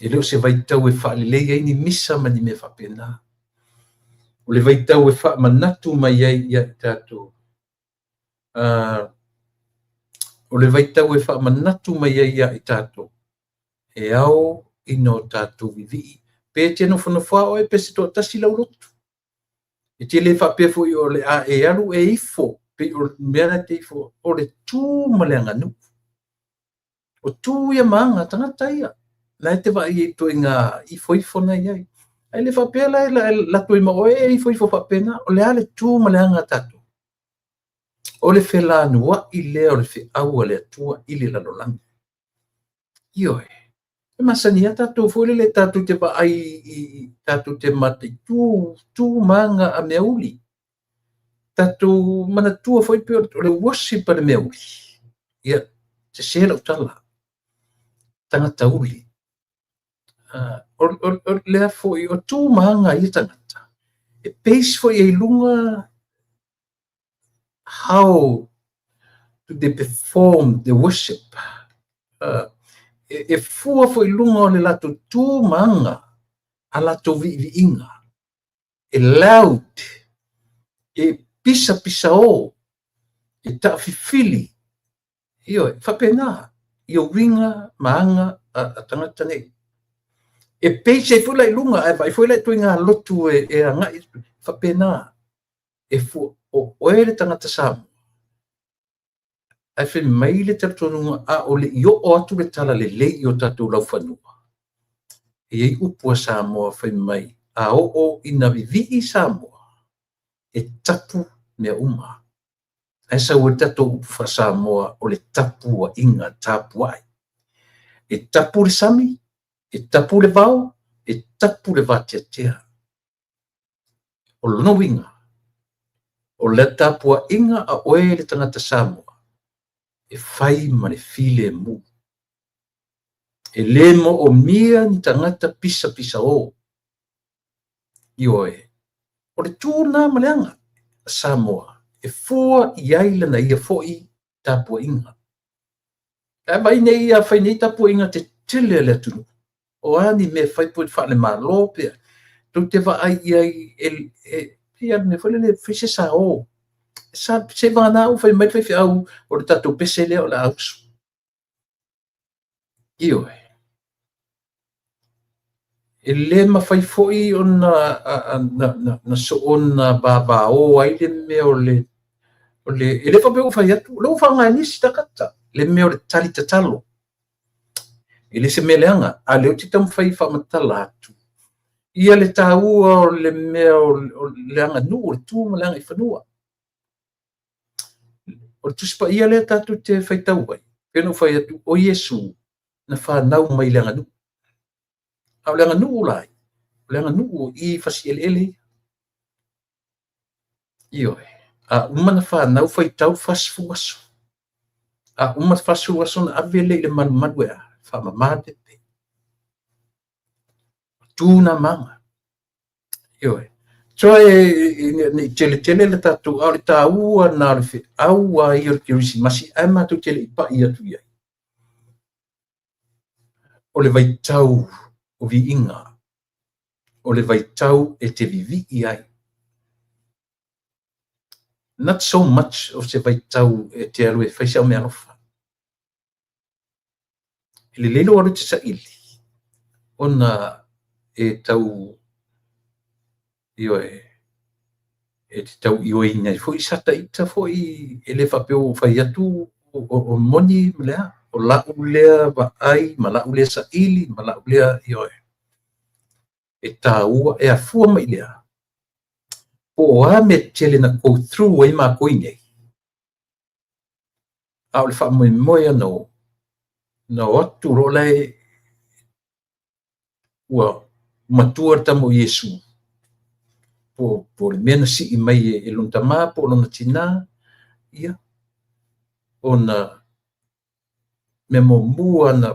E le o se vaitau e faalelei ai ni misa ma ni mea faapena. O le vaitau e faamanatu mai ai ia i tatou. O le vaitau e faamanatu mai ai ia i tatou. E ao ina o tatou vivii. Pe te nofonofo a oe pe se toatasi lau lotu. E te le faapea foi o le a e alu e ifo, pei o le mea la te ifo, o le tu ma le aganuu. O tu ia ma aga tagata ia. Na e te vaai ai ituaiga ifoifo na i ai. Ae le faapea la e lato ai ma oe e ifo ifo faapena. O le a le tu ma le aga a tatou? O le felanuai lea o le feau a le Atua i le lalolagi. Ioe. E masani lava tatou foi lele tatou te vaai i tatou te mataitu tu ma aga a meauli. Tatou manatua foi pei o le worship a le meauli. Ia, sese lau tala. Tagata uli. O lea foi, o tu ma aga a ia tagata, e base foi i luga how do they perform the worship. E fua foi i luga o le latou tu ma aga a latou viiviiga. E loud, e pisapisao, e taafifili. Ioe, faapena ia uiga ma aga a tagata nei. E base ai foi la i luga, ae vaai foi la i ituaiga lotu e agai, faapena. E fua, o oe le tagata Samoa, ae fai mai le talitonuga a o le i oo atu le tala lelei i o tatou laufanua. E i ai upu a Samoa fai mai, a oo ina vivii Samoa, e tapu mea uma. Ae sau ai le tatou upu faa-Samoa o le tapuaiga tapuai. E tapu le sami, e tapu le vao, e tapu le vateatea. O lona uiga, o le tapuaiga a oe le tagata Samoa, e fai ma le filemu. E le moomia ni tagata pisapisao. Ioe, o le tu lena ma le aga a Samoa e fua i ai lana ia foi tapuaiga. Ae vaai nei a fai nei tapuaiga tetele a le atunuu. O a ni mea fai po faalemalo pe tou te vaai i ai e pei lava le mea foi lele fai se sao. Se vagana ua fai mai le faifeau o le tatou pese lea o le a usu. Ioe. E le mafai foi ona na soona vavao ai le mea o le e le faapea ua fai atu, o lea ua faaaoga e nisi tagata le mea o le tali tatalo. E le se mea leaga, a o lea ou te taumafai e faamatala atu ia le taua o le mea o le aganuu, o le tu ma le agaifanua. O le Tusi Paia lea tatou te faitau ai, pei ona ou fai atu, o Iesu na fanau mai le aganuu. A o le aganuu la, o le aganuu i fasieleele ia. Ioe, a uma na fanau faitau 40 aso. A uma le 40 aso na ave lea i le malumalu e a, faamama le pepe. Tu na maga. Ioe. So e nei tele tele le tatou, a o le taua na o le feau a ia o le Kerisimasi, ae matou te le i pai atu i ai. O le vaitau o viiga, o le vaitau e te vivii ai. Not so much o se vaitau e te alu e fai se au meaalofa. E lelei lou alu e te saili, ona e tau, ioe, e te tau ioeina ai foi sa taita foi, e le faapea ua fai atu o moni ma le a. O lau lea vaai, ma lau lea saili, ma lau lea, ioe. E taua, e afua mai lea. Po o a mea tele na go through ai mākou nei. A o le faamoemoe ana o, na o atu loa lae ua matua le tama o Iesu. Po le mea na sii mai e lona tama, po o lona tina, ia, ona mea muamua na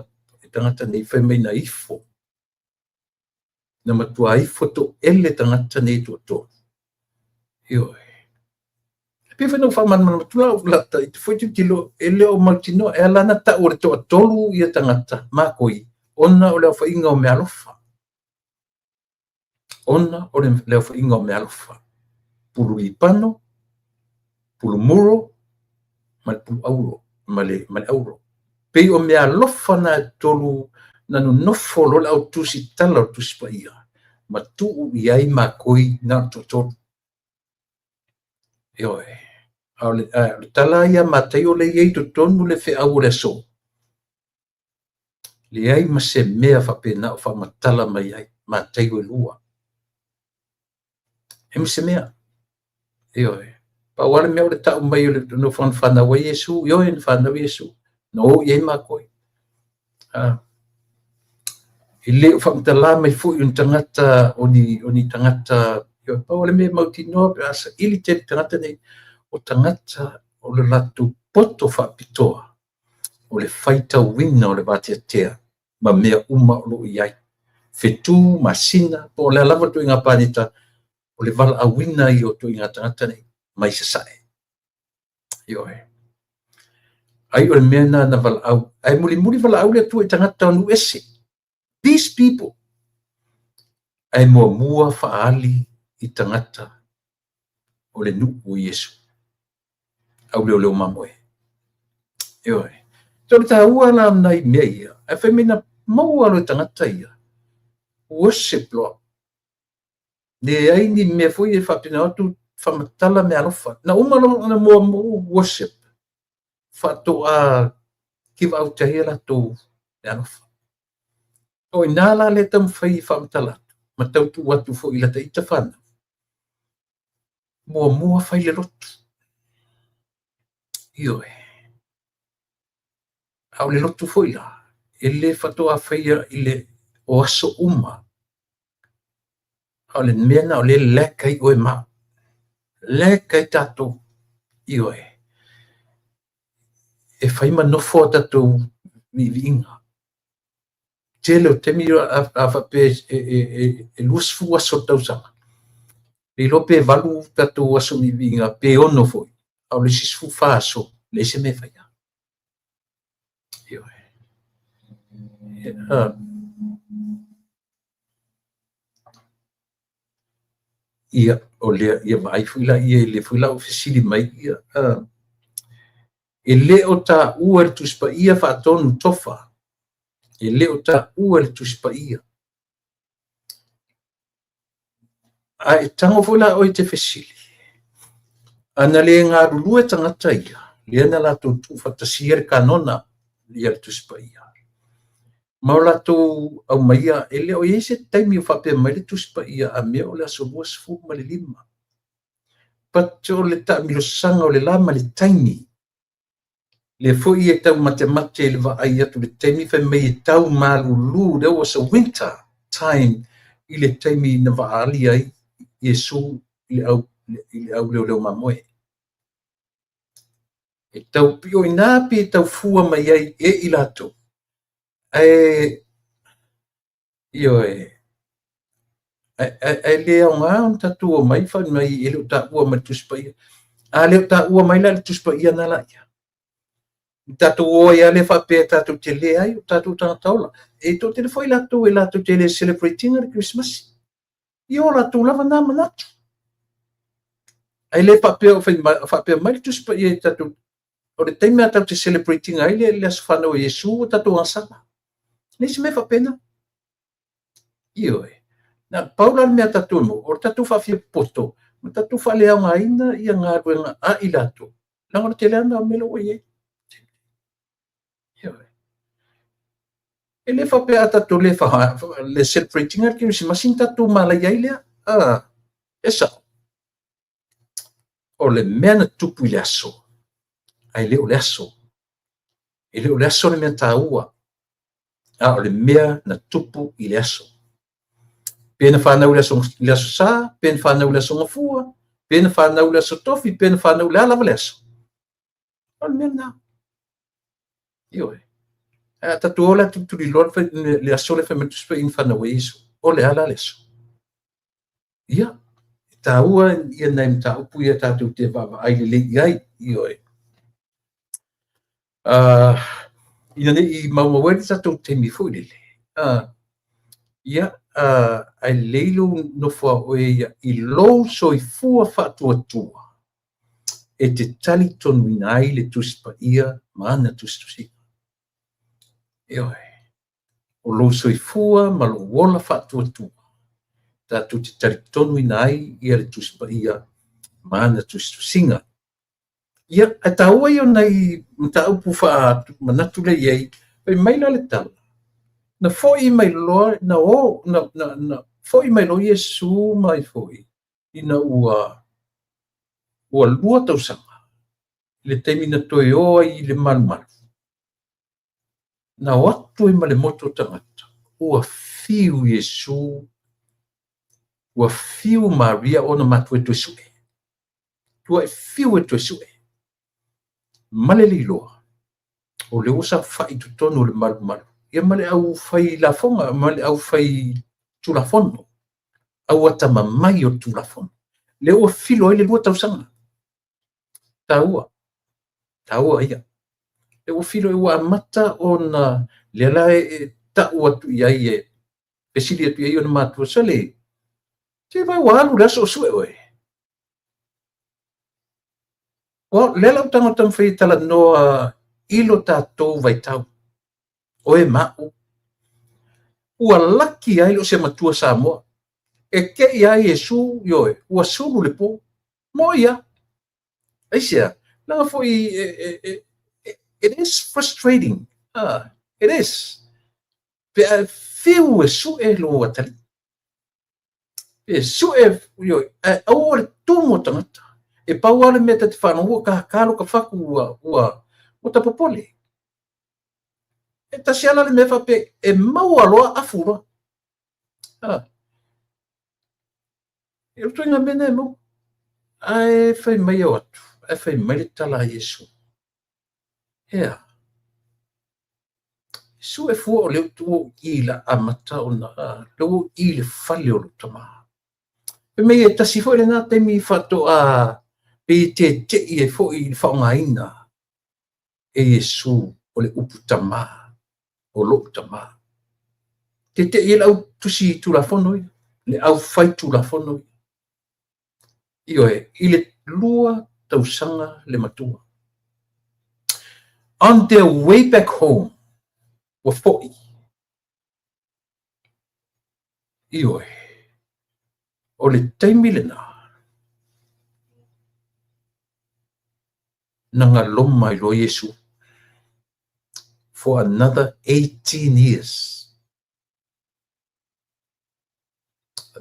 e tagata nei fai mai na ifo. Na matua ifo toele tagata nei toatolu. Ioe. E pei foi na ou faamalamalama atu lau la ta ita foi tilotilo e le o mautinoa e ala na tau o le toatolu ia tagata mākoi ona o le aofaiga o meaalofa. Ona o le aofaiga o meaalofa. Pulu lipano, pulu muro, ma le pulu auro, ma le auro. Pei o meaalofa na e tolu na nonofo loa le au tusi tala o le Tusi Paia, ma tuu i ai mākoi na o le toatolu. Ioe. A o le tala ia Mataio le i ai totonu le feau o le aso. Leai ma se mea faapena o faamatala mai ai, Mataio e 2. E ma se mea. Ioe. Pau lava le mea o le tau mai o le nofoaga na fanau ai Iesu, ioe, na fanau Iesu, na o i ai matou. E le o faamatala mai foi o ni tagata, o ni tagata, ioe, pau lava le mea e mautinoa pe a saili tele tagata nei, o tagata o le latou poto faapitoa, o le faitauina o le vateatea ma mea uma o lo o i ai. Fetu, masina, po o le a lava le ituaiga paneta, o le valaauina ia o ituaiga tagata nei mai sasae. Ioe. Ai o le mea lena na valaau. Ae mulimuli valaau le Atua i tagata o nuu ese. These people. Ae muamua faaali i tagata o le nuu o Iesu. Auleoleo mamoe. Ioe. So o le taua la o nai mea ia, ae fai mai na maua loa e tagata ia, worship loa. Leai ni mea foi e faapena atu faamatala meaalofa. Na uma loa ona muamua worship, faatoa give out ai a latou meaalofa. O i ina la lea e taumafai e faamatala atu, ma tau tuu atu foi i lata ita fanau, muamua fai le lotu. Ioe. A o le lotu foi la, e le faatoa faia i le o aso uma. A o le mea lena o lea e lack ai oe ma au. Lack ai tatou. Ioe. E fai ma nofo a tatou viiviiga. Tele o taimi a faapea e 20 aso o le tausaga, le iloa pe 8 tatou aso viiviiga, pe 6 foi, a o le isi 14 aso, leai se mea e faia. Ioe. Ia, o lea, ia vaai foi la ia, lea foi la ua fesili mai, ia, e le o taua e le Tusi Paia faatonu tofa. E le o taua e le Tusi Paia. Ae tago foi la oe i te fesili, a na le galulue tagata ia, lea na latou tuufaatasia le kanona ia le Tusi Paia, ma o latou aumaia, e le o i ai se taimi o faapea mai le Tusi Paia a mea o le aso 25. But o le taamilosaga o le la ma le taimi, lea foi e tau matemate i le vaai atu i le taimi fai mai e tau malulu, there was a winter time i le taimi na vaali ai Iesu i le au leoleo mamoe. E tau pio ina pe tau fua mai ai e i latou. Ae, ioe, ae le aoga ona tatou omai fai mai e le o taua mai le Tusi Paia. A le o taua mai la le Tusi Paia na la ia. Tatou o ai lava lea faapea tatou te le ai o tatou tagata ola. E toatele foi latou e latou te le celebrate ina le Kerisimasi. Ia o latou lava na manatu. Ae le faapea o faapea mai le Tusi Paia i tatou, o le taimi a tatou te celebrate ina ai le aso fanau o Iesu ua tatou agasala. Leai se mea faapena. Ioe. Na pau la le mea tatou e maua, o le tatou faafiapoto ma tatou faaleaogaina ia galuega a i latou. Leaga o le tele lava na o mea la ua i ai. Ioe. E le faapea a tatou le le celebrate ina le Kerisimasi na tatou malaia ai lea. E sao. O le mea na tupu i le aso, ae le o le aso. E le o le aso le mea taua, a o le mea na tupu i le aso. Pe na fanau i le aso Sa, pe na fanau i le aso Gafua, pe na fanau i le aso Tofi, pe na fanau i le a lava le aso. O le mea lena. Ioe. Ae a tatou o la tulituliloa le aso lea fai mai le Tusi Paia na fanau ai Iesu. O le a la le aso? Ia, e taua ia nai mataupu ia tatou te vaavaai lelei i ai. Ioe. Ina ne i maumau ai le tatou taimi foi lele. Ia, ae lelei lou nofo a oe ia i lou soifua faatuatua e te talitonuina ai le Tusi Paia ma ana tusitusiga. Ioe. O lou soifua ma lou ola faatuatua, tatou te talitonuina ai ia le Tusi Paia ma ana tusitusiga. Ia, ae taua ia o nai mataupu faamanatu lea i ai, fai mai la le tala, na foi mai loa, na o, na, na, na foi mai loa Iesu mai foi. Ina ua 2 tausaga i le taimi na toe o ai i le malumalu, na o atu ai ma le motu o tagata, ua fiu Iesu, ua fiu Maria ona matua e toe sue. Tuai fiu e toe sue. Ma le liloa, o le ua saofai i totonu o le malumalu, ia ma le au fai lafoga, ma le au fai tulafono, au atamamai o le tulafono. Lea ua filo ai le 2 tausaga. Taua, taua ia. Lea ua filo ua amata ona lea la e tau atu i ai e fesili atu i ai ona matua, sole, se vai ua alu le aso o sue oe. O lea la ua tago taumafai e talanoa i lo tatou vaitau, oe ma au. Ua laki ai le o se matua Samoa. E te i ai Iesu, ioe, ua sulu le po. Mo ia. Aisea, leaga foi it is frustrating. It is. Pe a fiu e sue lo atalii. E sue, ioe, ae aua le tumu o tagata. E pau lava le mea ta te faalogo ua kākā lo ka fatu ua tapopole. E tasi ala le mea faapea e maua loa afu loa. E roto i ngā mea na e maua. Ae fai mai au atu, ae fai mai le tala a Iesu. Ea, sue fua o lea ua i la amata ona, lea ua i le fale o lou tamā. Fai mai e tasi foi lena taimi faatoa pe i tete'i ai foi i le faaaogaina e Iesu o le upu tamā, o lou tamā. Tete'i ai le au tusi tulafono ia, le au fai tulafono ia. Ioe, i le 2 tausaga le matua. On their way back home, ua foi. Ioe, o le taimi lena, na galoma ai loa Iesu for another 18 years.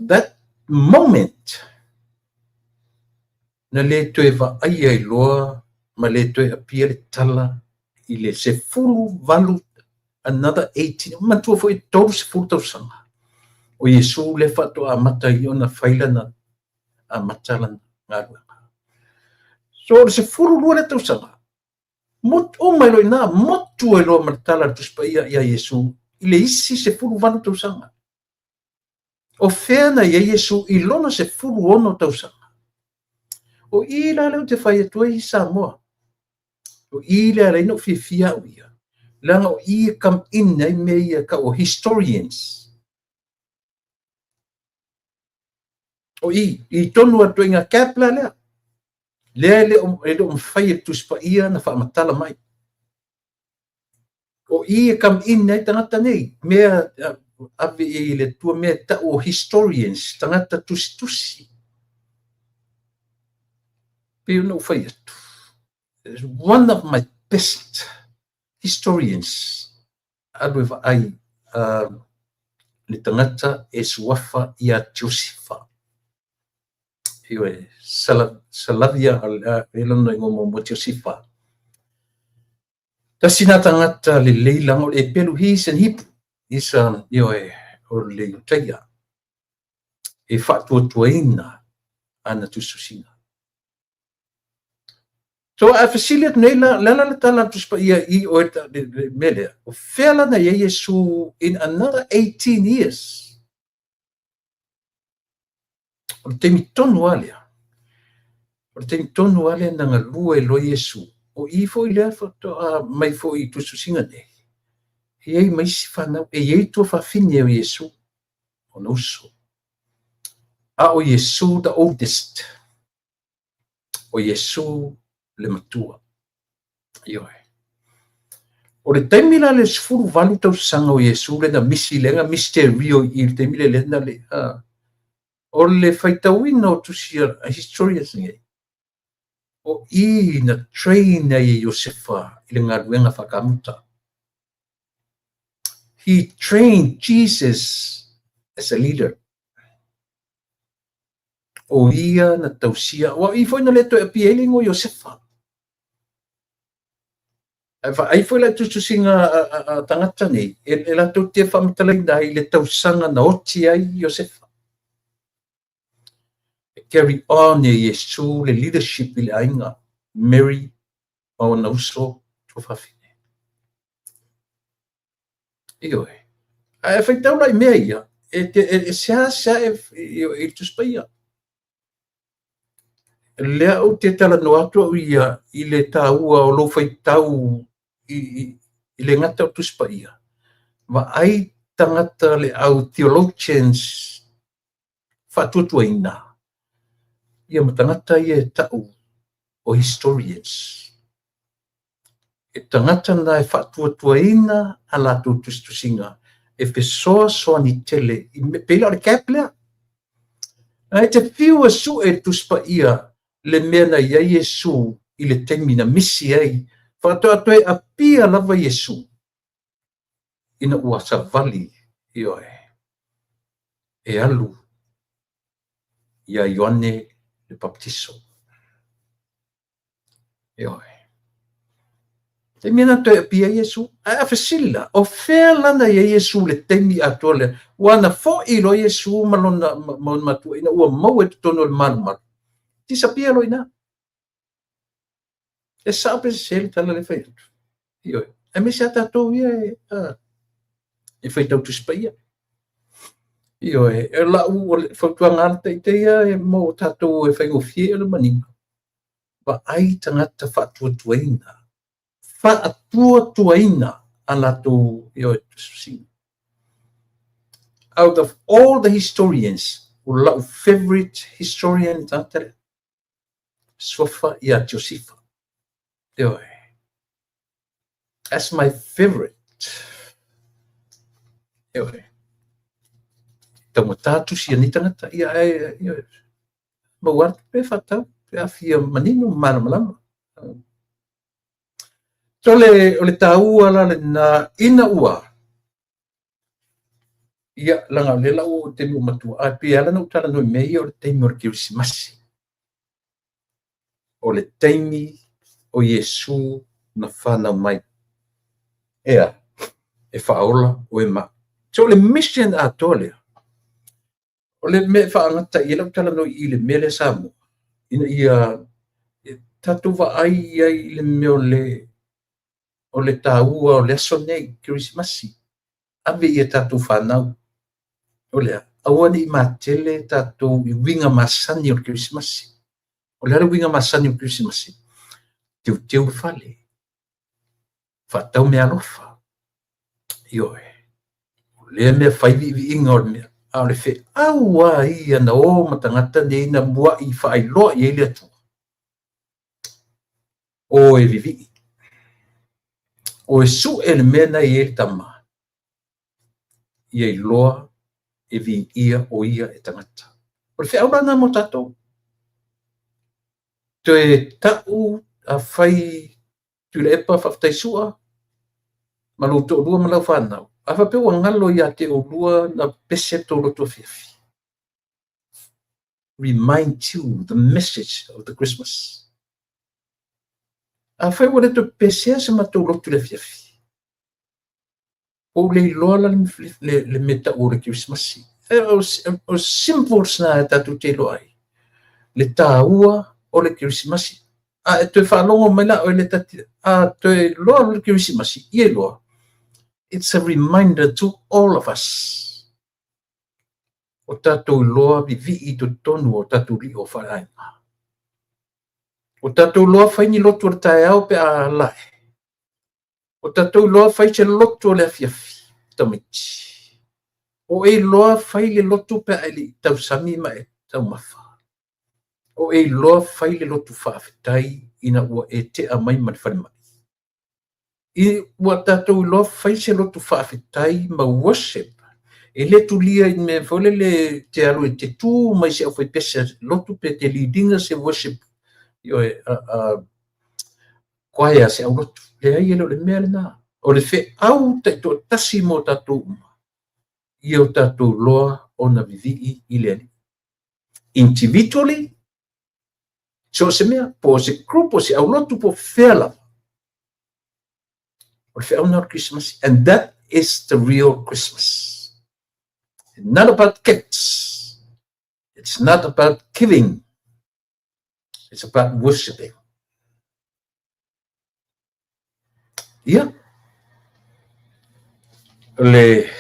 That moment, na le toe vaai ai loa ma le toe apia le tala i le 18, another 18, matua foi 30 tausaga. O Iesu le faatoa amata ai ona fai lana, amata lana galuega. So o le 12 le tausaga, uma ai loa i ina, motu ai loa ma le tala a le Tusi Paia ia Iesu i le isi 18 tausaga. O fea na i ai Iesu i lona 16 tausaga. O i la lea ou te fai atu ai i Samoa. O i lea alai na ou fiafia au ia. Leaga o i e come in ai mea ia tau o historians. O i tonu atu ai ngā gap la lea. Lea e le o mafai e le Tusi Paia na faamatala mai. O i e come in ai tagata nei, mea ave i le Atua mea tau o historians, tagata tusitusi. Pe ona ou fai atu. One of my best historians, alu e vaai le tagata e suafa ia Josifa. Ioe, Salavia, e lona ingoa muamua Josifa. Tasi nā tagata lelei langa o le epelu, he is an Hebrew. He's ioe, o le Iutaia. E faatuatuaina ana tusitusiga. So a fesili atu nei la, le ala le tala a Tusi Paia i oe le mea lea, o fea la na i ai Iesu in another 18 years? O le taimi tonu lava lea. O le taimi tonu lava lea na galue ai loa Iesu. O i foi lea faatoa mai foi i tusitusiga nei. E i ai ma isi whanau, e i ai tua fafine o Iesu, o na uso. A o Iesu the oldest. O Iesu le matua. Ioe. O le taimi la le 18 tausaga o Iesu le na misi le na misterio i le taimi le le na le o le faitauina o tusi a historians nei. O i na train ai e Iosefa i le galuega faakamuta. He trained Jesus as a leader. O ia na tausia, aua o i foi na le toe apia ai le igoa o Iosefa. Ae vaai foi la i tusitusiga a tagata nei, e latou te faamatalaina ai le tausaga na oti ai Iosefa. E carry on e Iesu le leadership i le aiga, Mary ma ona uso tuafafine. Ioe. Ae faitau la i mea ia, e seasea i le Tusi Paia. Lea ou te talanoa atu au ia i le taua o lou faitau i le gata o Tusi Paia. Vaai tagata le au theologians faatuatuaina ia ma tagata ia e tau o historians. E tagata na e faatuatuaina a latou tusitusiga e fesoasoani tele, pei la o le gap lea. Ae te fiu e sue i le Tusi Paia le mea na i ai Iesu i le taimi na misi ai, faatoa toe apia lava Iesu ina ua savali, ioe, e alu ia Ioane le Papatiso. Ioe. Taimi na toe apia ai Iesu. Ae a fesili la, o fea la na i ai Iesu i le taimi atoa lea? Ua na foi loa Iesu ma lona ma ona matua ina ua maua i totonu o le malumalu. Disappear loa i ina. E sao pe sese le tala lea e fai atu. Ioe. Aemaise a tatou ia e faitau Tusi Paia. Ioe, e lau o le fautuaga a ita ia mo tatou e faigofie o le manino. Vaai tagata faatuatuaina, faatuatuaina a latou, ioe, tusitusiga. Out of all the historians, o lau favorite historian tagata lea, suafa ia Josefa. Ioe. That's my favorite. Ioe. Taugata tusi a nei tagata, ia ae, ioe, maua atu pe whaatau, pe a fia manino ma malamalama. So le, o le taua la lena ina ua, ia, laga o lea la ua oo i le taimi ua matua, ae pei e ala ona ou talanoa i mea ia o le taimi o le Kerisimasi. O le taimi o Iesu na fanau mai. Ea, e faaola oe ma au. So o le mission atoa lea, o le mea e faagata i ai lau talanoa i le mea lea Samoa, ina ia tatou vaai i ai i le mea o le taua o le aso nei, Kerisimasi, ave i a tatou fanau. O le a? Aua ne i matele tatou i uiga masani o le Kerisimasi. O le a le uiga masani o le Kerisimasi? Teuteu le fale, faatau meaalofa. Ioe. O lea mea fai viiviiga o le mea. A o le feau lava ia na o ma tagata nei na muai faailoa i ai le Atua. O e vivii. O e sue le mea na i ai le tama. Ia iloa e viia o ia e tagata. O le feau la lena mo tatou. Toe tau afai Tuilaepa faafetai Sua ma lou toalua ma lau fanau. A faapea ua galo ia te oulua na pese le tou lotu afiafi. Remind you the message of the Christmas. Afai ua le toe pesea se matou lotu i le afiafi, Ua ou le iloa la le mea tau o le Kerisimasi. O symbols na e tatou te iloa ai le taua o le Kerisimasi. A e toe faalogo mai la oe le tati, a toe iloa le Kerisimasi, ia iloa, it's a reminder to all of us. O tatou iloa vivii i totonu o tatou lio faaleaiga. O tatou iloa fai ni lotu o le taeao pe a lae. O tatou iloa fai se lotu o le afiafi, tamaiti. O e iloa fai le lotu pe a e le i tausami ma e taumafa. O e iloa fai le lotu faafetai ina ua e tea mai ma le falemai. I, ua tatou iloa fai se lotu faafetai ma worship. E le tulia i mea foi lele te alu e te tu mai se aufaipese lotu pe te lead ina se worship. Ioe, choir se aulotu. Leai, e le o le mea lena. O le feau taitoatasi mo tatou uma, ia o tatou loa ona vivii i le Alii. Individually, so o se mea, po o se group, po o se aulotu, po o fea lava. O le feau lena o le Kerisimasi. And that is the real Christmas. It's not about gifts. It's not about giving. It's about worshiping. Ia, o le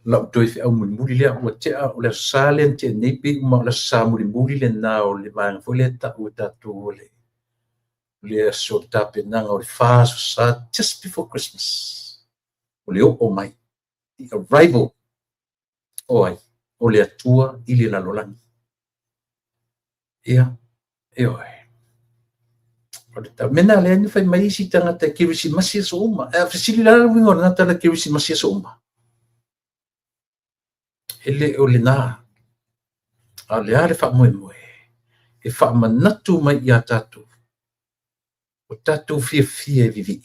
lau toe feau mulimuli lea ua tea o le Aso Sa lea na tea nei pei uma o le Aso Sa mulimuli lena o le vaega foi lea e tau e tatou o le le aso o le tapenaga o le fa Aso Sa just before Christmas. O le oo mai, the arrival o ai? O le Atua i le lalolagi. Ia, ioe. O le tau. Mena lea na fai mai isi tagata e Kerisimasi aso uma. E fesili la le uiga o lena tala Kerisimasi aso uma. E le o lena. A o le a le faamoemoe e faamanatu mai iā tatou o tatou fiafia e vivii.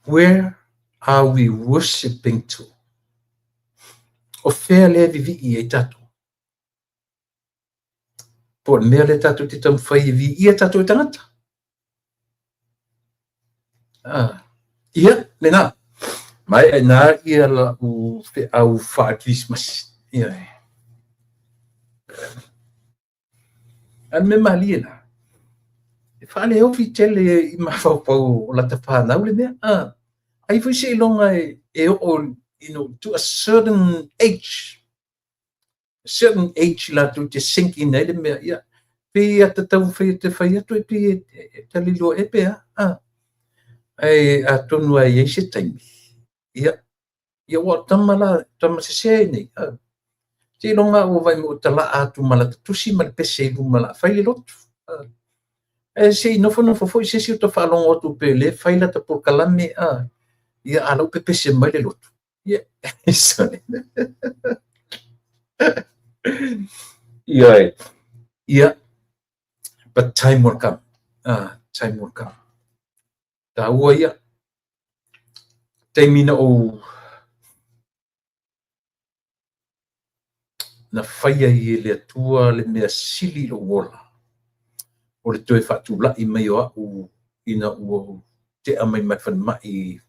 Where are we worshipping to? O fea lea e vivii ai tatou? Po o le mea lea tatou te taumafai e viia tatou e tagata? Ah, ia, lena. Maea i ina ia lau feau faa-Kerisimasi. Ia. A o le mea malie la, e faaleofi tele i mafaufau o lata fanau le mea, a. Ai foi seiloga e oo, you know, to a certain age, a certain age latou te sink in ai le mea, ia, pei a ta taumafai e te fai atu e pei e tali loa ea pe a, a. Ae atonu lava e i ai se taimi, ia, Ia ua tama la, tama sese nei. Seiloga ua vaai mai ua talaa atu ma lata tusi ma le pese i luma o le a fai le lotu. Ae se i nofonofo foi se isi o ta faalogo atu pe le fai lata polokalame, a, ia a la ua pepese mai le lotu. Ia, ia, ia, but time will come. Time will come. Taua ia. Taimi na ou na fai ai e le Atua le mea sili i lou ola, o le toe faatulai mai o au ina ua ou tea mai ma le falemai.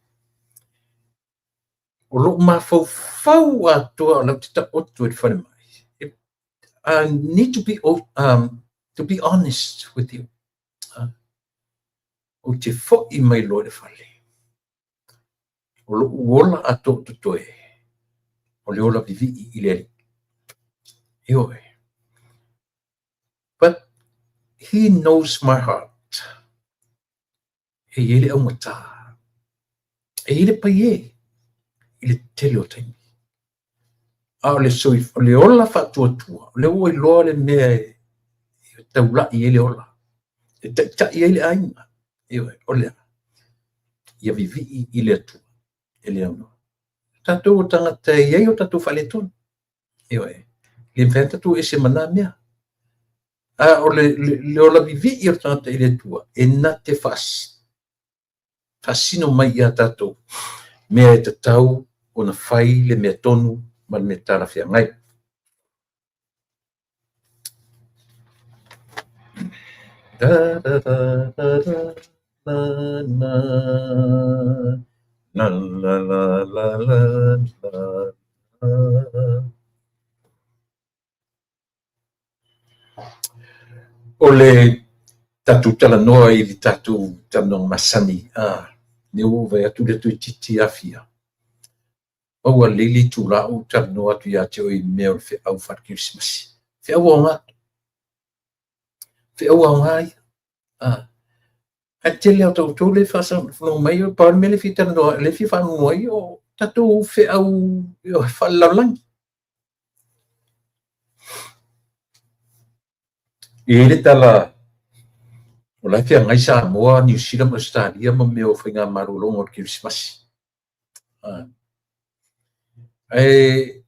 O lou mafaufau atoa o la ou te taoto i le falemai. I need to be, to be honest with you. Ou te foi mai loa i le fale. O lou ola atoa o totoe, o le ola vivii i le Alii. Ioe. But He knows my heart. E i ai le augata. E i ai le paiē i le tele o taimi. A o le o le ola faatuatua, o lea ua iloa le mea e taulai ai le ola, e taitai ai le aiga. Ioe, o le a? Ia vivii i le Atua, e le aunoa. Tatou o tagata e i ai o tatou faaletonu. Ioe, e le mafai ona tatou ese ma na mea. A o le, le, le ola vivii o le tagata i le Atua, e na te faasino mai iā tatou mea e tatau ona fai le mea tonu ma le mea talafeagai. Da, da, da, da, da, na, na, la, la, la, la, la, la, la. O le tatou talanoa i le tatou talanoaga masani, a, lea ua ou vaai atu lea toeitiiti afia. Maua lelei le itula o ou talanoa atu ia te oe i mea o le feau faale-Kerisimasi. Feau aoga. Feau aoga ia. A. Ae tele lava o tatou lea e faafofoga mai, pau le mea lea e fia talanoa, lea e fia faalogo ai, o tatou feau faalelalolagi. E i ai le tala, o la e feagai Samoa, Niu Sila ma Ausetalia ma mea o faigamalologa o le Kerisimasi. Ae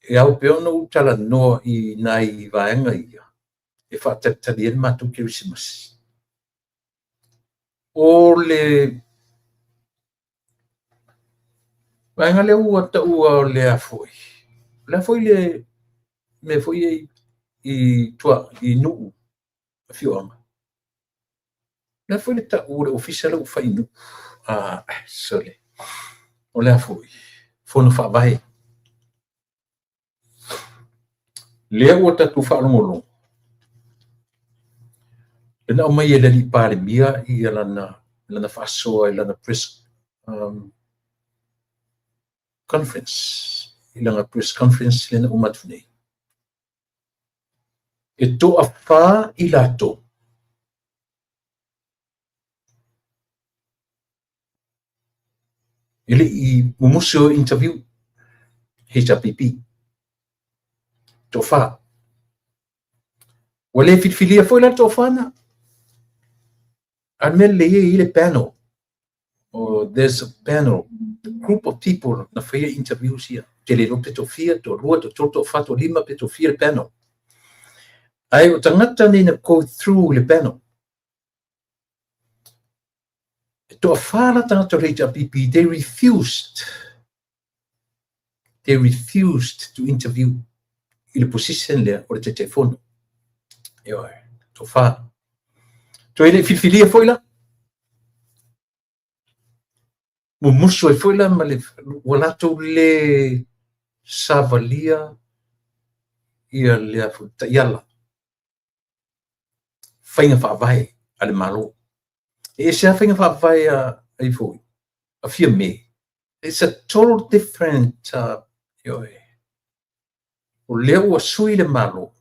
e ao pea ona ou talanoa i nai vaega ia e faatalitali ai le matou Kerisimasi. O le Vaega lea ua taua o le a foi. O le a foi le mea foi e i tua i Nuu afioaga. O le a foi le tau o le ofisa lea ua fai i Nuu. Ah, sorry. O le a foi? Fono Faavae. Lea ua tatou faalogologo, lea na aumai e le alii Palemia ia lana faasoa i lana press conference, i lana press conference lea na uma atu nei. E toafa i latou e le i mumusu o interview HRPP. Toafa. Ua le filifilia foi la le toafa na. A le mea lelei e i ai le panel. Oh, there's a panel, a group of people na faia interviews ia. Te le iloa pe toafia, toalua, toatolu, toafa, toalima, pe toafia le panel. Ae o tagata nei na go through le panel. E toafa la tagata o le HRPP, they refused. They refused to interview i le position lea o le Taitaifono. Ioe, toafa. Toe le filifilia foi la. Mumusu ai foi la ma le ua latou le savalia ia le taiala faiga faavae a le Malo. E ese lava faiga faavae a ai foi a Fiame. It's a total different ioe. O lea ua sui le Malo,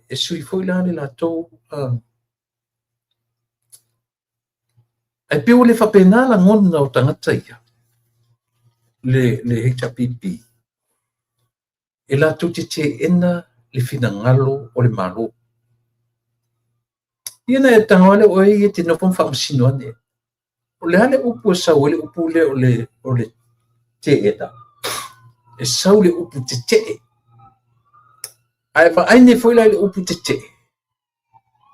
e sui foi la le latou ae pei ua le faapena lagona o tagata ia le HRPP e latou te teena le finagalo o le Malo. Ia na e tago lava lea o oe ia e te nofo ma faamasino ane. O le a le upu e sau ai le upu lea o le teena? E sau le upu tetee. Ae vaai nei foi la i le upu tetee,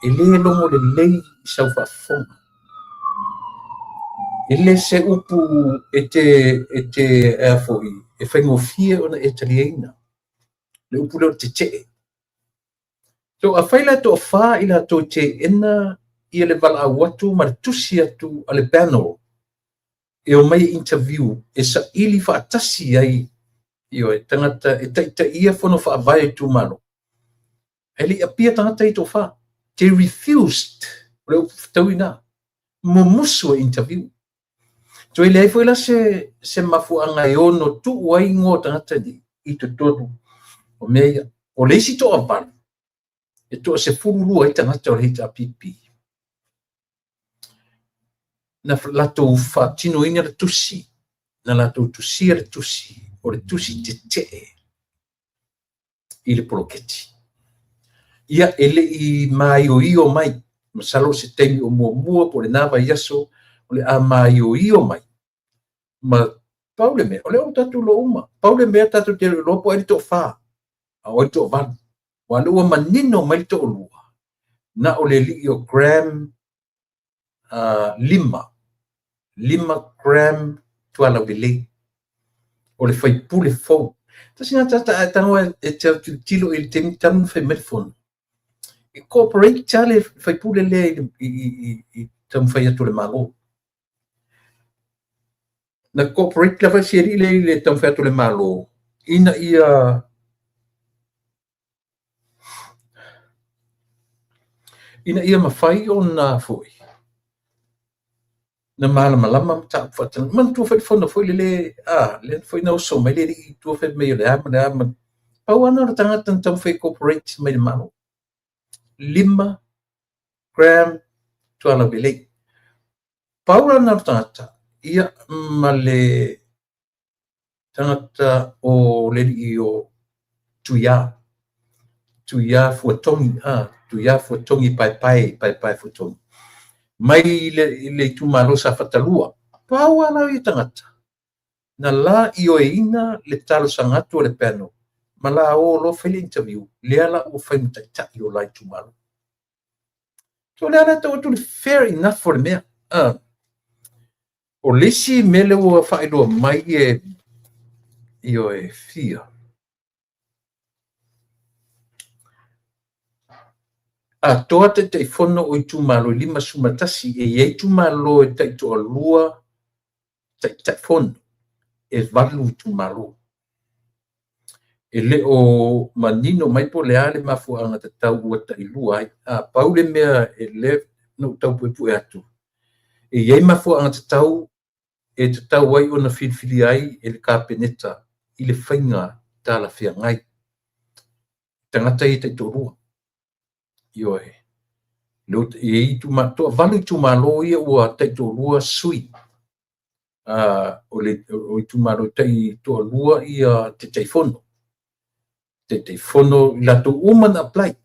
e le logo lelei i sau faafofoga. E le se upu e te ea foi, e faigofie ona e taliaina. Le upu lea o le tetee. So, afai la e toafa i latou teena ia le valaau atu ma le tusi atu a le panel e omai e interview e saili faatasi ai ioe tagata e taitaia fono faavae o itumalo. Ae le i apia tagata i toafa. They refused. O le upu fetaui na. Mumusu e interview. Toe leai foi la se mafuaaga e ono tuu ai igoa o tagata nei i totonu o mea ia. O le isi toavalu, e toa 12 ai tagata o le HRPP. Na latou faatinoina le tusi, na latou tusia le tusi, o le tusi tetee i le poloketi. Ia e le i maioio mai, masalo se taimi o muamua po o lena vaiaso, o le a maioio mai. Ma pau le mea, o lea ua tatou iloa uma. Pau le mea tatou te iloa po o ai le toafa, a o ai le toavalu. Aua o lea ua manino mai le toalua, na o le alii o Graham 5 Graham Tualaulelei, o le faipule fou. Tasi lena tagata a e tago e te tilotilo i le taimi talu ona fai mai le fono. E cooperate lava le faipule lea i taumafai atu o le Malo. Na cooperate lava si alii lea i le taumafai atu o le Malo ina ia mafai ona foi na malamalama mataupu faatalanoa. Manatua foi le fono foi lele, lea foi na oso mai le alii i tua fai mai o le a ma le a ma... Pau lava na o le tagata na taumafai e cooperate mai le Malo. 5 Graham Tualaulelei. Pau la na o le tagata, ia ma le tagata o le alii o Tuia. Tuia Fuatogi, Tuia Fuatogi Paepae, Paepae Fuatogi. Mai le itumalo Safata 2. Pau lava la ia tagata, na la ioeina le talosaga atu o le panel, ma la o loa fai le interview, lea la ua fai ma taitai o la itumalo. So lea la tau atu le fair enough o le mea. O le isi mea lea ua faailoa mai e, ioe, fia. Atoa Taitaifono o itumalo e 51, e i ai itumalo e taitoalua Taitaifono, e 8 itumalo. E le o manino mai po o le a le mafuaaga tatau ua tailua ai. A pau le mea e lea na ou tau puepue atu, e i ai mafuaaga tatau e tatau ai ona filifilia ai e le Kapeneta i le faiga talafeagai. Tagata ia taitoalua. Ioe. E i ai toavalu itumalo ia ua taitoalua sui. O itumalo taitoalua ia Taitaifono. Taitaifono i latou uma na apply.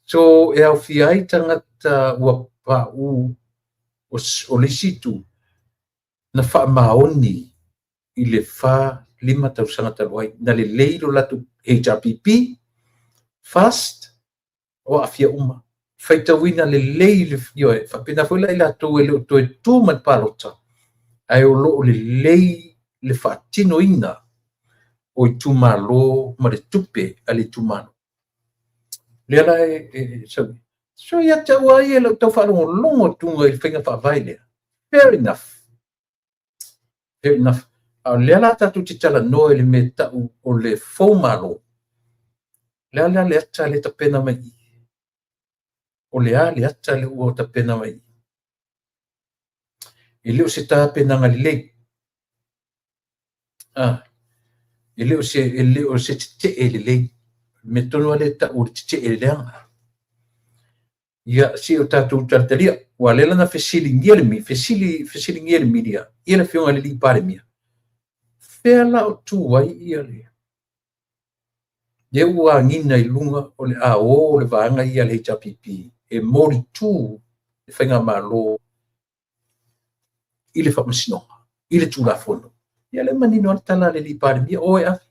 So e aofia ai tagata ua pauu o le isi itu na faamaoni i le 4-5 tausaga talu ai. Na lelei lo latou HRPP, FAST, o aafia uma. Faitauina lelei le, ioe, faapena foi la i latou e le o toe tu ma le palota, ae o lo o lelei le faatinoina o itumalo ma le tupe a le itumalo. Lea la e sau. So ia te au lava ia i lau tau faalogologo atu i le faiga faavae lea. Fair enough. Fair enough. A o lea la tatou te talanoa i le mea tau o le foumalo. O le a la le ata lea e tapena mai i? O le a le ata lea ua tapena mai i? E le o se tapenaga lelei. E le o se tetee lelei. Mea tonu lava lea e tau o le tetee leaga. Ia, se o tatou talitalia. Ua lea la na fesiligia le, fesiligia le media, ia le afioga i le Palemia. Fea la o tu ai ia le lea ua agiga i luga o le a o le vaega ia a le HRPP e molitu le faigamalo i le faamasinoga, i le Tulafono. Ia lea e manino lava le tala a le Palemia, o e ave.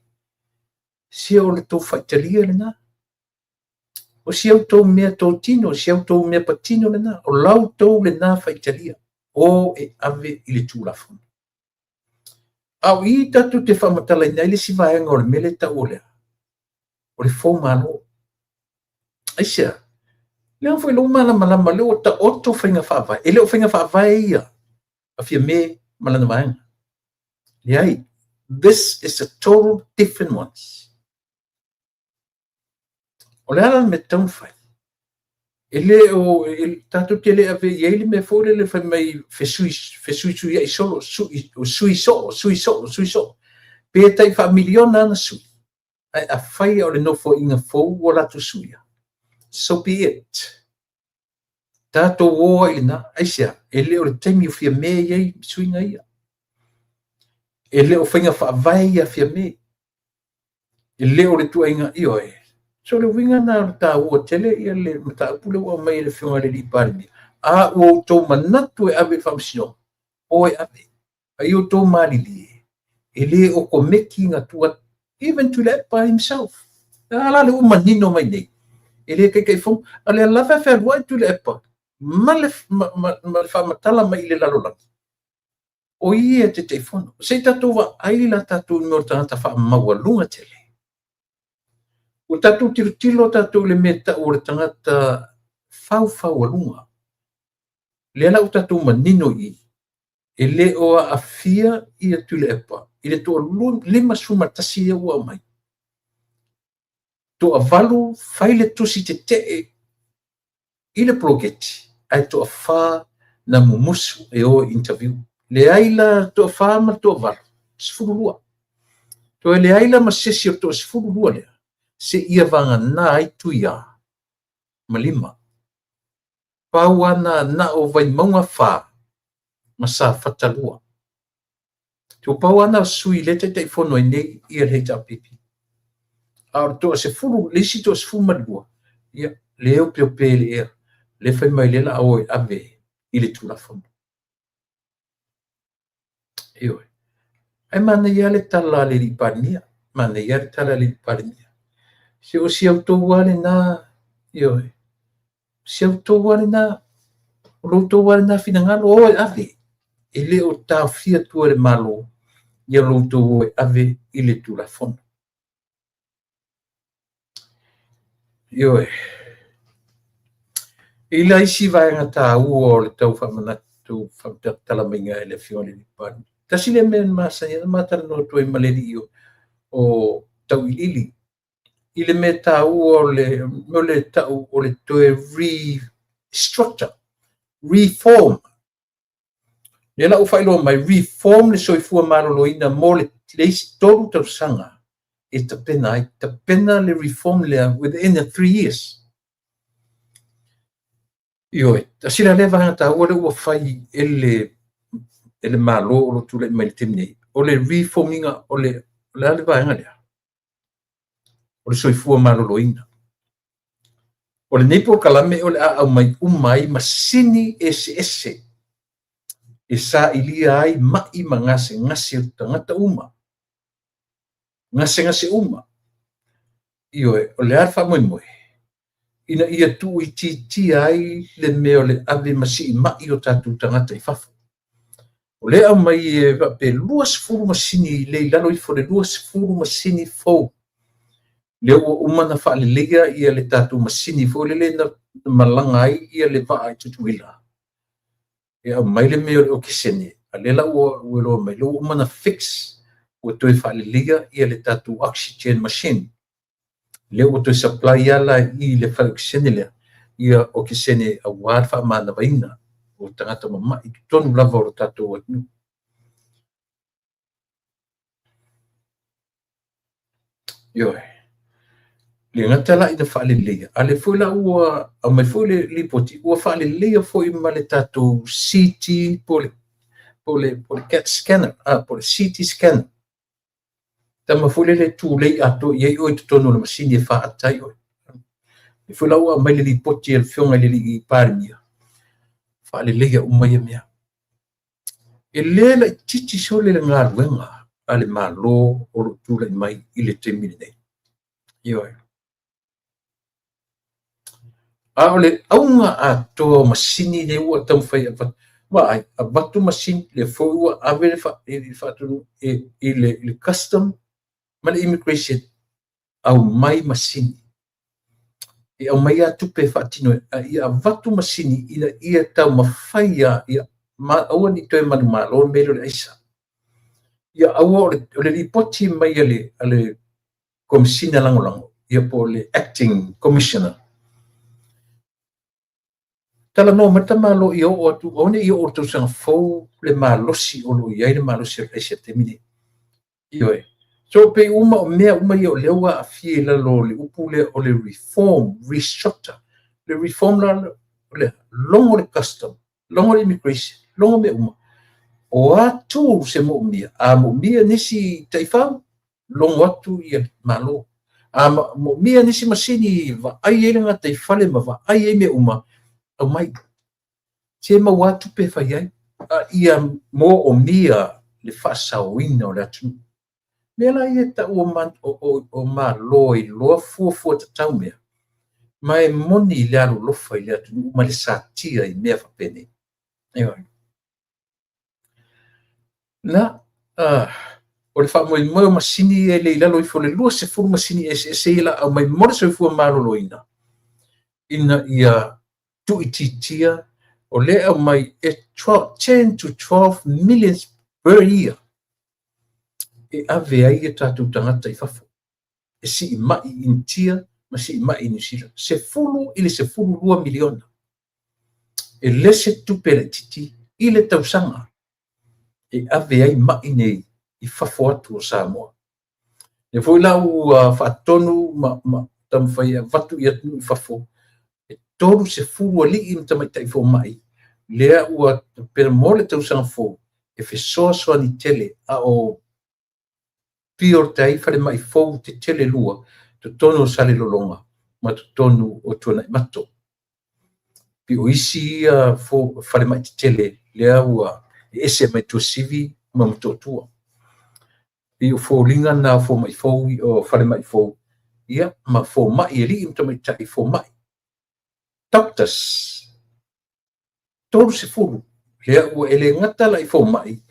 Se o le tou faitalia lena. O si a outou mea totino, o si a outou mea patino lena. O la outou lena faitalia. O e ave i le Tulafono. A o i tatou te faamatalaina ai le isi vaega o le mea lea e tau o le a? O le foumalo. Aisea? Leaga foi lou malamalama lea ua taoto faiga faavae. E le o faiga faavae ia a Fiame ma lana vaega. Leai. This is a total different ones. O le a la le mea e tatau ona fai? E le o, tatou te le ave i ai le mea foi lele fai mai fesuisuiai solo, sui, sui soo, sui soo, sui soo. Pe tai faamiliona ana sui, ae afai o le nofoaiga fou ua latou suia, so be it. Tatou o ai i lena. Aisea? E le o le taimi o Fiame e i ai suiga ia. E le o faiga faavae ia a Fiame. E le o le tuuaiga, ioe. So le uiga lena o le taua tele ia le mataupu lea ua aumai e le afioga i le Palemia. A ua outou manatu e ave i le faamasinoga, o e ave. A ia outou malilie, e le okomeki na tuu atu. Even Tuilaepa himself. A la le ua manino mai nei. E le Taitaifono. A o lea lava e fealuai Tuilaepa ma le faamatala mai i le lalolagi. O ia e Taitaifono. Se i tatou vaai la tatou i mea o tagata faamaualuga tele. Ua tatou tilotilo tatou i le mea tau o le tagata faufaualuga. Lea la ua tatou manino i i, e le o aafia ia Tuilaepa i le 51 ia ua aumai. Toavalu fai le tusi tetee i le poloketi, ae toafa na mumusu e o i interview. Leai la toafa ma le toavalu, 12. Toe leai la ma se isi o le toa-12 lea, seia vagana ai Tuia ma Lima. Pau lava na na o Vaimauga 4 ma Safata 2. So pau lava na o sui lea Taitaifono ai nei ia le HRPP. A o le toa-10, le isi toa-12, ia, le opeope i le ea, le fai mai lea la a o e ave i le Tulafono. Ioe. Ae manaia le tala a le alii Palemia. Manaia le tala a le alii Palemia. Se o si outou lava lena, ioe. Si outou lava lena, o lo outou lava lena finagalo, o e ave. E le o taofia atu e le Malo ia lo outou o e ave i le Tulafono. Ioe. I le isi vaega taua o le tau faamanatu faamatala mai e le Afioga i le Palemia. Tasi le mea na masani ona ma talanoa atu ai ma le alii o Tauiliili i le mea taua o le tau o le toe restructure, reform. Lea la ua faailoa mai, reform le soifua maloloina mo le isi 3 tausaga e tapena ai. Tapena le reform lea within the 3 years. Ioe, tasi la lea vaega taua lea ua fai e le Malo o lo o tulai mai i le taimi nei, o le reform ina o le a le vaega lea? O le soifua maloloina. O lenei polokalame o le a aumai uma ai masini eseese e sailia ai mai ma gasegase o tagata uma. Gasegase uma. Ioe, o le a le faamoemoe ina ia tuuitiitia ai le mea o le ave ma siimai o tatou tagata i fafo. O lea aumai e faapea 20 masini le i lalo ifo le 20 masini fou. Lea ua uma na faaleleia ia le tatou masini foi lele na malaga ai ia le vaa i Tutuila. E aumai le mea o le okesene, a lea la ua iloa mai, lea ua uma na fix, ua toe faaleleia ia le tatou oxygen machine. Lea ua toe supply ala i le fale okesene lea, ia okesene aua le faamanavaina o tagata mamai totonu lava o le tatou atunuu. Ioe. Le gata la ina faaleleia, a lea foi la ua aumai foi le lipoti, ua faaleleia foi ma le tatou CT po o le CAT scanner, po o le CT scanner. Tama foi lele tulei atoa i ai oe i totonu o le masini e faata ai oe. E foi la ua aumai le lipoti a le Afioga i le alii Palemia, faaleleia uma ia mea. E le laitiiti sole le galuega a le Malo o lo o tulai mai i le taimi lenei. Ioe. A o le auga atoa o masini nei ua taumafai avatu, vaai, avatu masini, lea foi ua ave le faatonu i le custom ma le immigration, aumai masini. E aumai a tupe e faatino ai, ia avatu masini ina ia taumafai ia aua ne i toe manumalo le mea lea o le aisa. Ia aua o le lipoti mai a le Komesina Lagolago, ia po o le Acting Commissioner. Talanoa mai le tamaloa ia oo atu, aua ne i oo i le tausaga fou le malosi o lo o i ai le malosi o le aisa i le taimi nei. Ioe. So pei uma o mea uma ia o lea ua aafia i lalo o le upu lea o le reform, restructure. Le reform la o le logo le custom, logo le immigration, logo mea uma. O a tools e moomia, a moomia nisi taifau, logo atu ia le Malo. A moomia nisi masini vaai ai le gataifale ma vaai ai mea uma, aumai. Se maua tupe e fai ai, a ia moomia le faasaoina o le atunuu. Mea la ia tau o Malo e iloa fuafua tatau mea, ma e moni le alolofa i le atunuu ma le satia i mea faapenei. Ioe. Na, o le faamoemoe o masini ia le i lalo ifo le 20 masini eseese ia la aumai mo le soifua maloloina, ina ia tuuitiitia, o lea aumai e 10 to 12 million per year e ave ai ia tatou tagata i fafo, e siimai i Initia ma siimai i Niu Sila. 10 i le 12 miliona. E le se tupe laitiiti i le tausaga e ave ai mai nei i fafo atu o Samoa. Lea foi la ua faatonu ma taumafai e avatu i atunuu i fafo, e 30 alii ma tamaitai fomai, lea ua tapena mo le tausaga fou e fesoasoani tele a o build ai falemai fou tetele lua totonu o Salelologa ma totonu o Tuanaimato. O isi ia falemai tetele lea ua ese mai Tuasivi ma Motootua. I o foliga na fomai fou, o falemai fou, ia ma fomai alii ma tamaitai fomai. Doctors, 30 Lea ua e le gata la i fomai,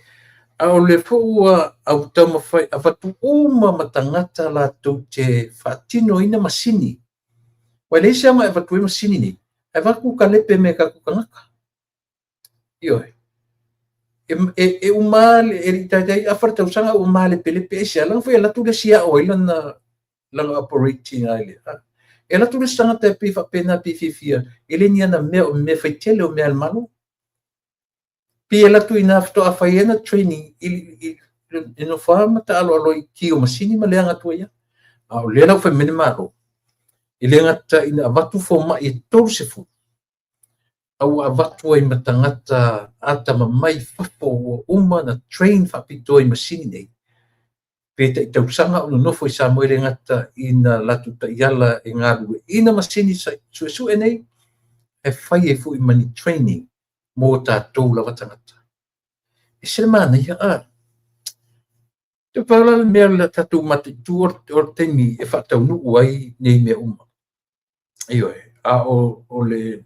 a o lea foi ua au taumafai avatu uma ma tagata latou te faatinoina masini. Ua leai se aoga e avatu ai masini nei, ae avatu talepe mai e tatou tagata. Ioe. E uma e le i taitai afa le tausaga ua malepelepe aisea? Leaga foi e alu atu le isi e ao ai lana operating ai le e alu atu le isi tagata e pei faapena, pei e fiafia, e le ni ana mea, o mea faitele, o mea a le Malo. Pei e alu atu i ina faatoa fai ai ana training e nofo lava ma taaaloalo i ki o masini ma leaga atu ai lava. A o lea la ua fai mai le Malo, e le gata ina avatu fomai e 30, a ua avatu ai ma tagata atamamai fafo ua uma ona train faapitoa i masini nei, pe tai tausaga o nonofo i Samoa, e le gata ina latou taiala e galueaiina masini suesue nei, ae fai ai foi ma ni training mo tatou lava tagata. E ese le manaia, a. Toe pau la le mea o le tatou mataitu o le taimi e faataunuu ai nei mea uma. Ioe, a o le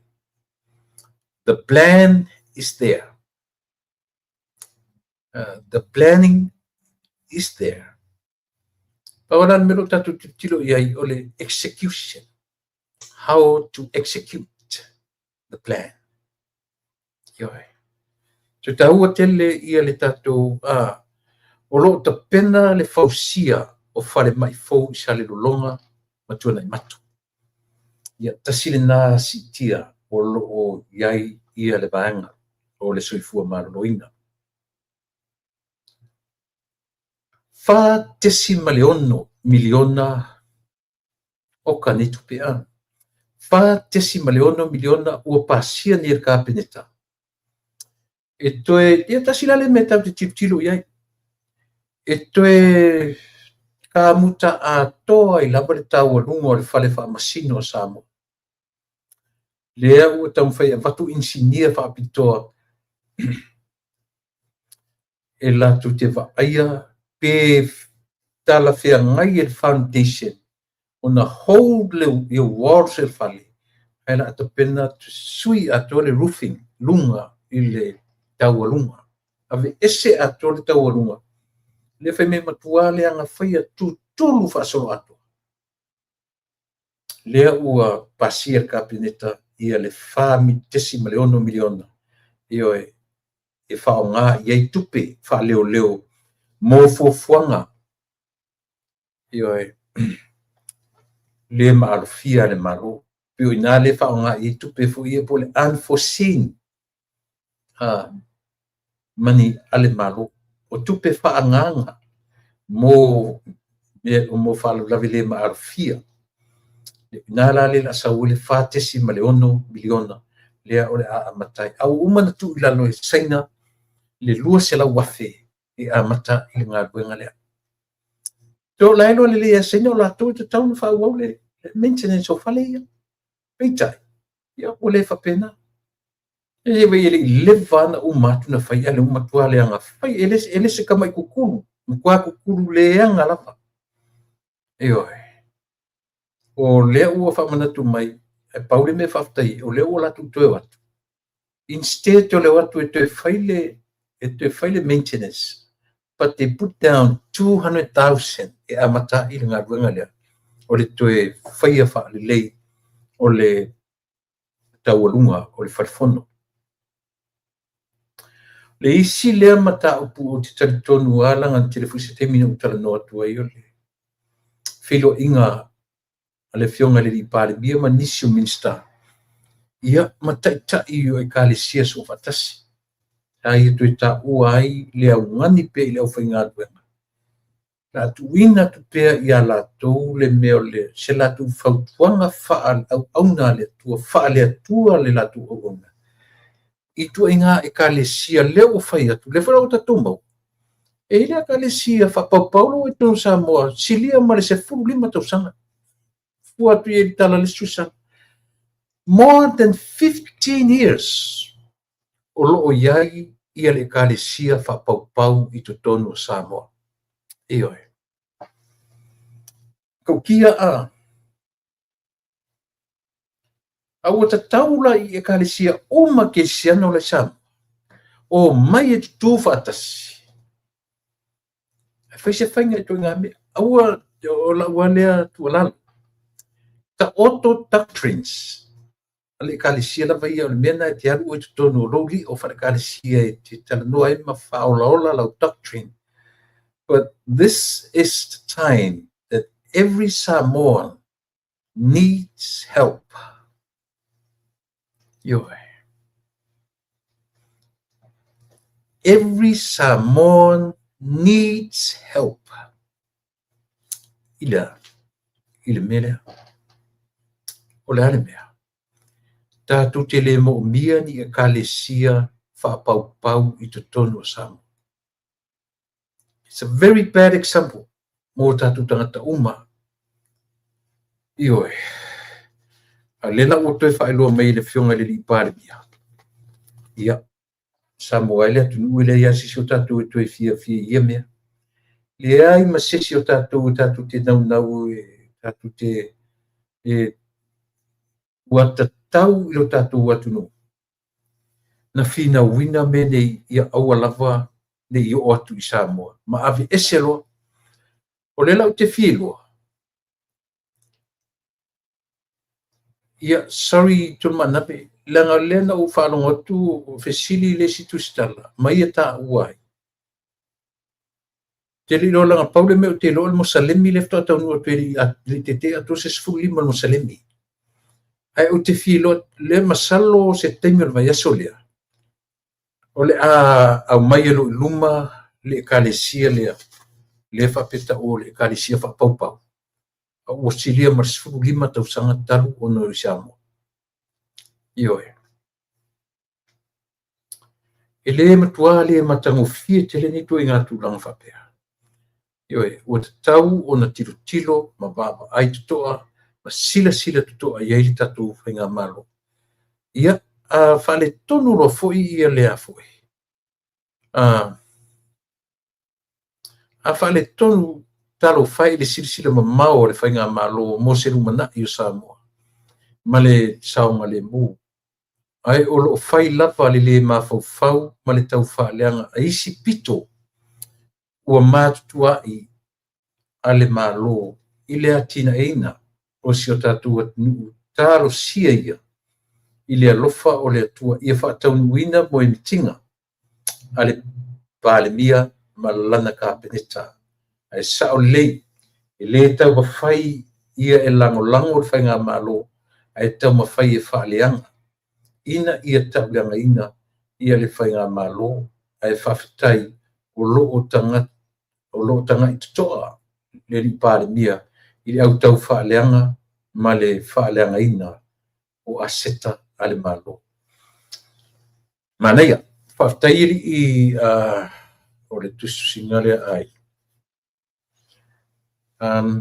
the plan is there. The planning is there. Pau la le mea o tatou tilotilo i ai o le execution. How to execute the plan. Ioe. So taua tele ia le tatou o lo o tapena le fausia o falemai fou i Salelologa ma Tuanaimato. Ia tasi lena siitia o lo o i ai ia le vaega o le soifua maloloina. 4.6 miliona o ka nei tupe a. 4.6 miliona ua pasia nei e le Kapeneta. E toe, ia tasi la le mea tatou te tilotilo i ai. E toe kamuta atoa ai lava le taualuga o le fale faamasino o Samoa. Lea ua taumafai e avatu inisinia faapitoa e latou te vaaia pe talafeagai e le foundation ona hold le walls o le fale, ae o le a tapena sui atoa le roofing luga i le taualuga. Aveese atoa le taualuga. Lea fai mai matua leaga faia tutulu faasoloatoa. Lea ua pasia le Kapeneta ia le 4.6 miliona. Ioe, e faaaoga i ai tupe faaleoleo mo fuafuaga. Ioe, le maalofia le Malo. Pei o ina le faaaoga i ai tupe foi ia po o le unforeseen money a le Malo. O tupe faaagaaga mo faalavelave le maalofia. Na la le la sau ai le 4.6 miliona lea o le a amata ai. A ua uma na tuu i lalo e saina le 200,000 e amata i le galuega lea. So la e iloa lelei e saina o latou e tatau ona faaauau le maintenance o fale ia. Peitai, ia ua le faapena. E le i leva na uma atu na fai a le uma matua leaga fai e le se tamai kukulu, matua kukulu leaga lava. Ioe. O lea ua faamanatu mai, e pau le mea faafetai, o lea ua latou toe o atu. Instead o le o atu e toe fai le maintenance, but they put down 200,000 e amata i le galuega lea. O le toe faia faalelei o le taualuga o le falefono. Le isi lea mataupu ou te talitonu lava leaga na tele foi se taimi na ou talanoa atu ai o le feiloaiga a le Afioga i le Palemia ma nisi o Minisita, ia ma taitai o Ekalesia Soofaatasi. A ia toe taua ai le augani pea i le aufaigaluega. La tuuina atu pea ia latou le mea o le se latou fautuaga faale-auauna a le Atua, faale-Atua le latou auauna. I tuaiga Ekalesia lea ua fai atu, lea foi la ua tatou maua. E i ai le Ekalesia faapaupau i totonu o Samoa, silia ma le 15 tausaga. Fua atu i ai i le tala a le isi Tuisaga. More than 15 years o lo o i ai ia le Ekalesia faapaupau i totonu o Samoa. Ioe. Tautia a. A ua tatau la i Ekalesia uma kerisiano la i Samoa. Omai e tutū faatasi, ae fai se faiga i ituaiga mea. Aua, o lau lava lea tuualalo, taoto doctrines a le Ekalesia lava ia, o le mea lena e te alu oe i totonu o lou lio faale-Ekalesia e te talanoa ai ma faaolaola lau doctrine. But this is the time that every Samoan needs help. Ioe. Every Samoan needs help. I le a? I le mea lea. O le a le mea? Tatou te le moomia ni Ekalesia faapaupau i totonu o Samoa. It's a very bad example mo tatou tagata uma. Ioe. A o lea la ua toe faailoa mai e le Afioga i le Alii Palemia, ia, Samoa e le atunuu e leai lava se isi o tatou e toe fiafia i ia mea. Leai ma se isi o tatou e tatou te naunau e tatou te e ua tatau i lo tatou atunuu na finauina mea nei ia aua lava ne i oo atu i Samoa ma aveese loa. O lea la ou te fia iloa, ia, sorry Tulumaanape, leaga o lea na ou faalogo atu o fesili le isi tusitala ma ia taua ai. Te le iloa leaga pau le mea ou te iloa o le Mosalemi lea faatoa taunuu atu e le i tete'e atoa se 15 o le Mosalemi. Ae ou te fia iloa, lea masalo se taimi o le vaiaso lea, o le a aumai e lou i luma le Ekalesia lea, lea faapea taua o le Ekalesia faapaupau, a ua silia ma le 15 tausaga talu ona o i Samoa. Ioe. E le matua le matagofie tele nei ituaiga tulaga faapea. Ioe, ua tatau ona tilotilo ma vaavaai totoa ma silasila totoa i ai le tatou faigamalo. Ia, a faaletonu loa foi ia lea foi. A faaletonu talofa e i le silasila mamao a le faigamalo mo se lumanai o Samoa ma le saogalemu. Ae o lo o fai lava le lē mafaufau ma le taufaaleaga a isi pito ua matutua'i a le Malo i le atinaeina o si o tatou atunuu talosia ia i le alofa o le Atua ia faataunuuina moemitiga a le Palemia ma lana Kapeneta. Ae sao lelei, e le taumafai ia e lagolago le faigamalo, ae taumafai e faaleaga ina ia tauleagaina ia le faigamalo. Ae faafetai o lo o taga'i toto'a le Alii Palemia i le au taufaaleaga ma le faaleagaina o aseta a le Malo. Manaia. Faafetai alii o le tusitusiga lea ai.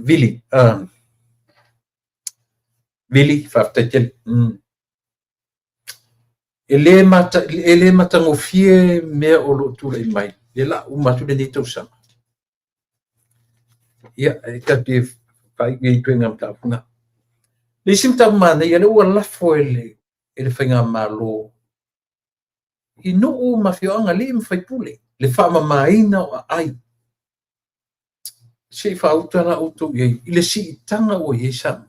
Vili, Vili, faafetai tele. E le mata, e le matagofie mea o lo o tulai mai, lea la uma atu lenei tausaga. Ia, e tatou te faaiu i ituaiga mataupu na. Le isi mataupu manaia, lea ua lafo e le faigamalo i nuu ma afioaga, alii ma faipule, le faamamaina o aai. Se i faauta la outou i ai i le siitaga ua i ai Samoa.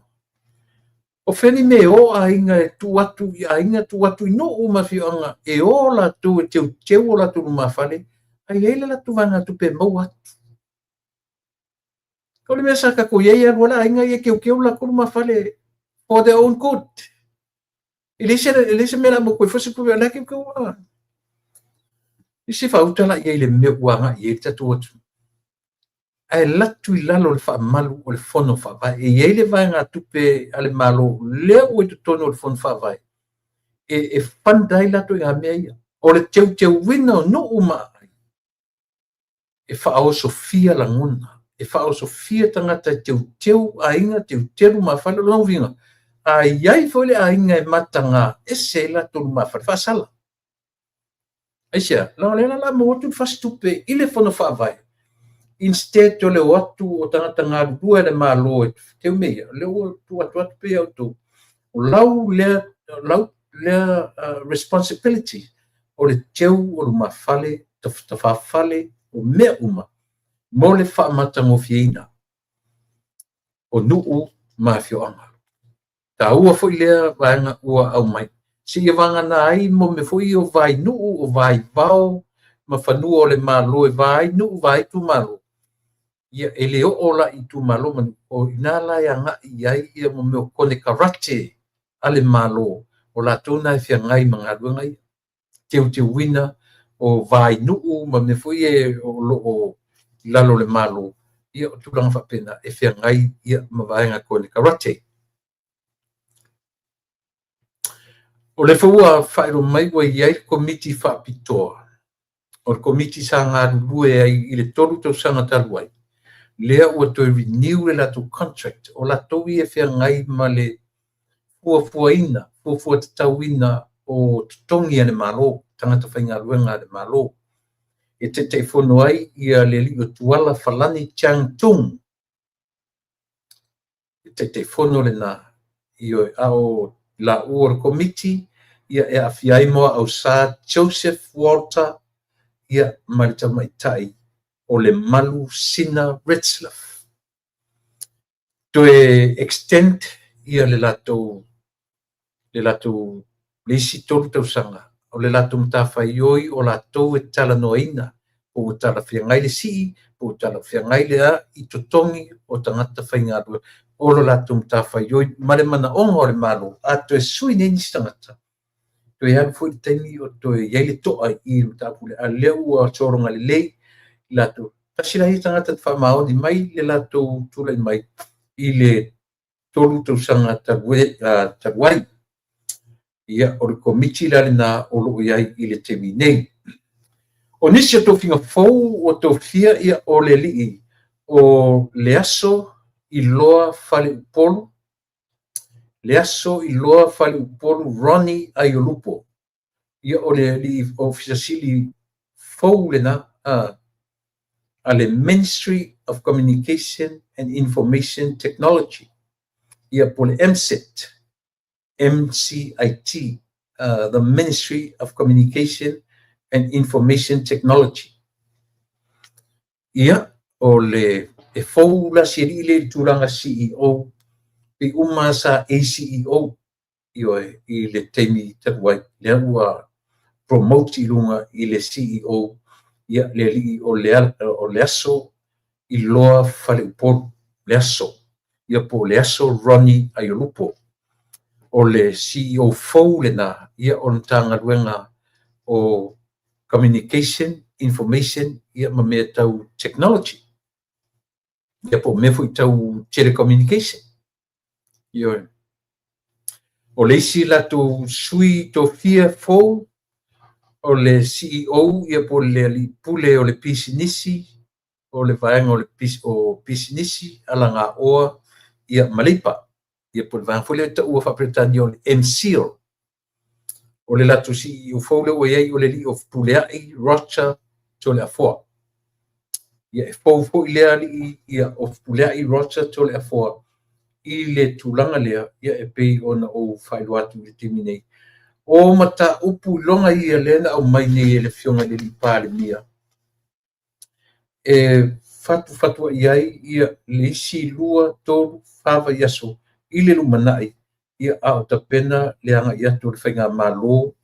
O fea ni mea e o aiga e tuu atu i aiga, tuu atu i nuu ma afioaga e o latou e teuteu o latou lumafale, ae i ai le latou vaegatupe e maua atu. O le mea sa tatou i ai, e alu lava le aiga ia teuteu latou lumafale for their own good. E leai se mea o le a maua atu ai fua se tupe, o la e teuteu lava. I se faauta la i ai i le mea ua agai i ai le tatou atunuu. Ae latu i lalo le faamalu o le Fono Faavae. E i ai le vaegatupe a le Malo lea ua i totonu o le Fono Faavae e fund ai latou i mea ia. O le teuteuina o nuu ma aai e faaosofia lagona, e faaosofia tagata e teuteu aiga, teuteu lumafale. O lona uiga, a i ai foi le aiga e mataga ese ai latou lumafale, faasala. Aisea? Leaga o lea la o le a maua atu le fasitupe i le Fono Faavae, instead o le o atu o tagata galulue a le Malo e teu mea ia, lea ua tuu atu atu pea ia outou. O lau lea responsibility. o le teu o lumafale, tafafale, o mea uma mo le faamatagofieina o nuu ma afioaga. Taua foi lea vaega ua aumai, seia vagana ai mo mea foi ia o vainuu, o vaivao ma fanua o le Malo e va ai nuu, va ai itumalo, ia e le oo la i itumalo ma nuu, o i ina la e agai i ai ia mo mea o konekarate a le Malo, o latou na e feagai ma galuega ia, teuteuina o vainuu ma mea foi ia o lo o i lalo o le Malo, ia o tulaga faapena e feagai ia ma vaega konekarate. O lea foi ua faailoa mai ua i ai le Komiti Faapitoa, o le Komiti sa galulue ai i le 3 tausaga talu ai, lea ua toe renew le latou contract, o latou ia e feagai ma le fuafuaina, fuafua tatauina o totogi a le Malo, tagata faigaluega a le Malo. E Taitaifono ai ia le alii o Tuala Falani Chang Tung, le Taitaifono lena, ioe, a o laua o le Komiti ia e aafia ai Moaau Sa Joseph Walter ia ma le tamaitai o Lemalu Sina Retzlaff. Toe extend ia le latou le isi 3 tausaga o le latou matafaioi o latou e talanoaina po ua talafeagai le sii, po ua talafeagai le a i totogi o tagata faigaluega o lo latou matafaioi ma le manaoga o le Malo, a toe sui nei nisi tagata, toe alu foi le taimi o toe i ai le to'a i le mataupu lea, a o lea ua sologa lelei latou. Tasi la ia tagata na faamaoni mai le latou tulai mai i le 3 tausaga talu ai. Ia, o le Komiti la lena o lo o i ai i le taimi nei. O nisi o tofiga fou ua tofia, ia, o le alii o Leaso Iloa Faleupolu, Leaso Iloa Faleupolu Ronnie Aiolupo. Ia, o le alii Ofisa Sili fou lena a le Ministry of Communication and Information Technology, ia po le MCIT, MCIT, the Ministry of Communication and Information Technology. Ia, o le e fou la si alii lea i le tulaga CEO, pei uma sa ACEO, ioe, i le taimi talu ai, lea ua promote i luga i le CEO, ia le alii o Leaso Iloa Faleupolu, Leaso, ia po o Leaso Ronnie Aiolupo. O le CEO fou lena, ia o le Matagaluega o Communication, Information, ia ma mea tau technology, ia po o mea foi tau telecommunication. Ioe. O le isi latou sui tofia fou, o le CEO, ia po o le alii pule o le pisinisi, o le vaega o pisinisi, alagaoa, ia ma leipa. Ia po o le vaega foi lea e taua faa-Peretania o le MCIL. O le latou CEO fou lea ua i ai o le alii o Fepuleai Roger Toleafoa. Ia e fou foi lea alii ia o Fepuleai Roger Toleafoa i le tulaga lea, ia e pei ona ou faailoa atu i le taimi nei. O mataupu iloga ia lea na aumai nei e le Afioga i le alii Palemia e fatufatuai ai ia le isi 2, 3, 4 vaiaso i le lumanai, ia a o tapena le agai atu o le faigamalo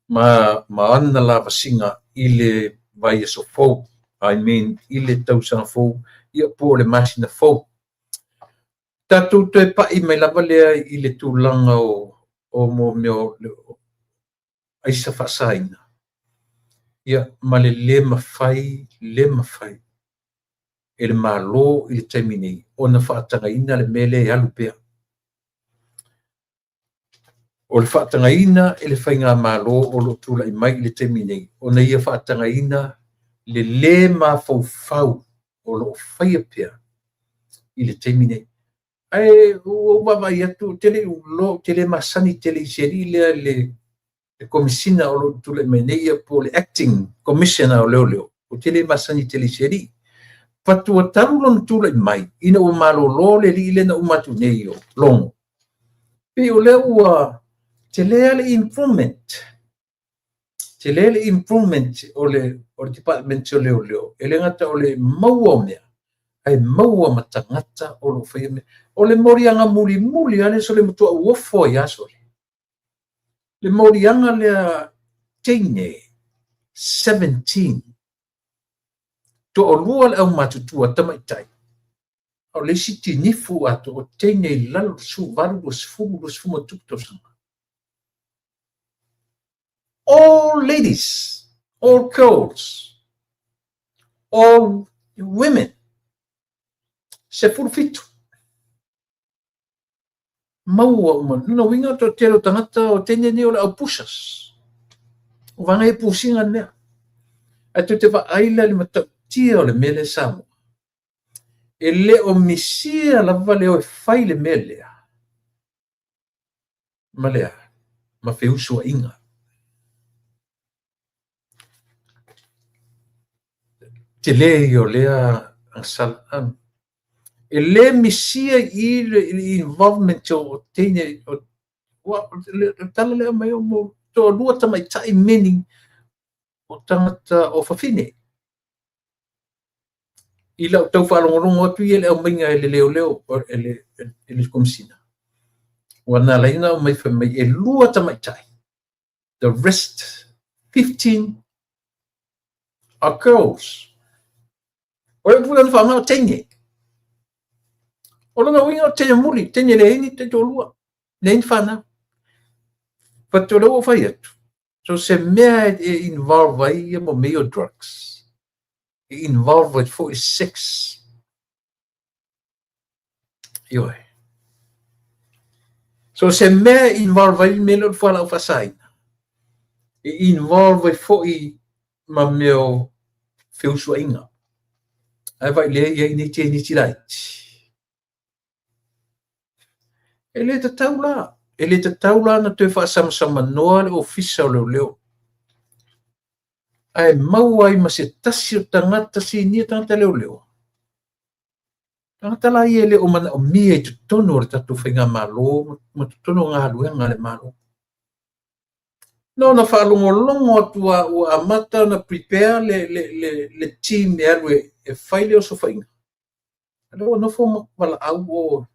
ma ana lavasiga i le vaiaso fou, I mean i le tausaga fou, ia po o le masina fou. Tatou toe pai mai lava lea i le tulaga o mo mea o aisa faasaina, ia ma le le mafai, le mafai e le Malo i le taimi nei ona faatagaina le mea lea e alu pea. O le faatagaina e le faigamalo o lo o tulai mai i le taimi nei, ona ia faatagaina le lē mafaufau o lo o faia pea i le taimi nei. Ae ua ou vaavaai atu, ou te le i iloa, ou te le masani tele i se alii lea le Komesina o lo o tulai mai nei, ia po o le Acting Commissioner o Leoleo, ou te le masani tele i se alii. Fatua talu lona tulai mai, ina ua malolo le alii lea na uma atu nei o Logo, pei o lea ua tele le improvement. Tele le improvement o le o le department o leoleo, e le gata o le maua o mea, ae maua ma tagata o lo o faia mea. O le moliaga mulimuli lava lea sole matua ou ofo ai lava sole. Le moliaga lea teine 17, toalua le aumatutua tamaitai, a o le isi tinifu atoa o teine i lalo o le 18, 20, 20 ma tupu tausaga. All ladies, all girls, all women, 17. Maua uma. Lona uiga o le toatele o tagata o teine nei o le au pushers. O vaega ia pusiga le mea. Ae tou te vaai la i le matautia o le mea lea Samoa. E le o misia lava le o e fai le mea lea ma le a? Ma feusuaiga. Tele ia o lea agasala. E le misia i i le involvement o teine o le tala lea aumai o toalua tamaitai meaning o tagata o fafine. I lau tau faalogologo atu ia i le aumaiga e le leoleo e le Komesina. Ua na ala ai ona aumai fai mai e lua tamaitai. The rest 15 are girls. O le upu lea na faaaoga o teine. O lona uiga o teine muli, teine leai ni taitoalua, leai ni fanau. But o lea ua ou fai atu, so se mea e involve ai ia mo mea ia o drugs, e involve ai foi sex. Ioe. So se mea e involve ai le mea lea o le fualaau faasaina, e involve ai foi ma mea o feusuaiga. Ae vaai lea e i ai nei teineiti laiti. E le tatau la, e le tatau la ona toe faasamasamanoa le Ofisa o Leoleo. Ae maua ai ma se tasi o tagata sinia tagata leoleo. Tagata la ia e le o manaomia i totonu o le tatou faigamalo ma totonu o galuega a le Malo. Na ona faalogologo atu lava ua amata ona prepare le team e alu e fai le osofaiga. A lea ua nofo ma valaau o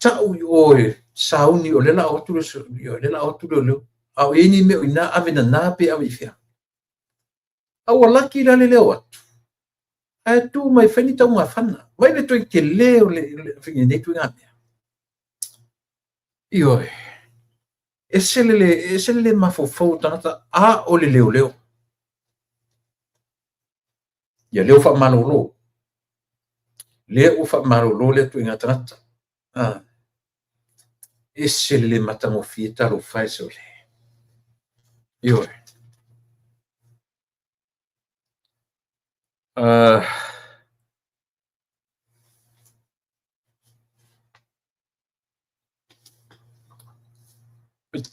tau i o e sauni o lea la o atu le o lea la o atu leoleo. A o i ai ni mea o i ina ave nana pe ave i fea. A ua laki la le leo atu. Ae tu mai fai ni taugafana. Vai le toe tele o le faiga nei ituaiga mea. Ioe. Ese le ese le mafaufau o tagata a o le leoleo. Ia lea ua faamalolo. Lea ua faamalolo lea ituaiga tagata. Ah. Ese le le matagofie talofa e sole. Ioe.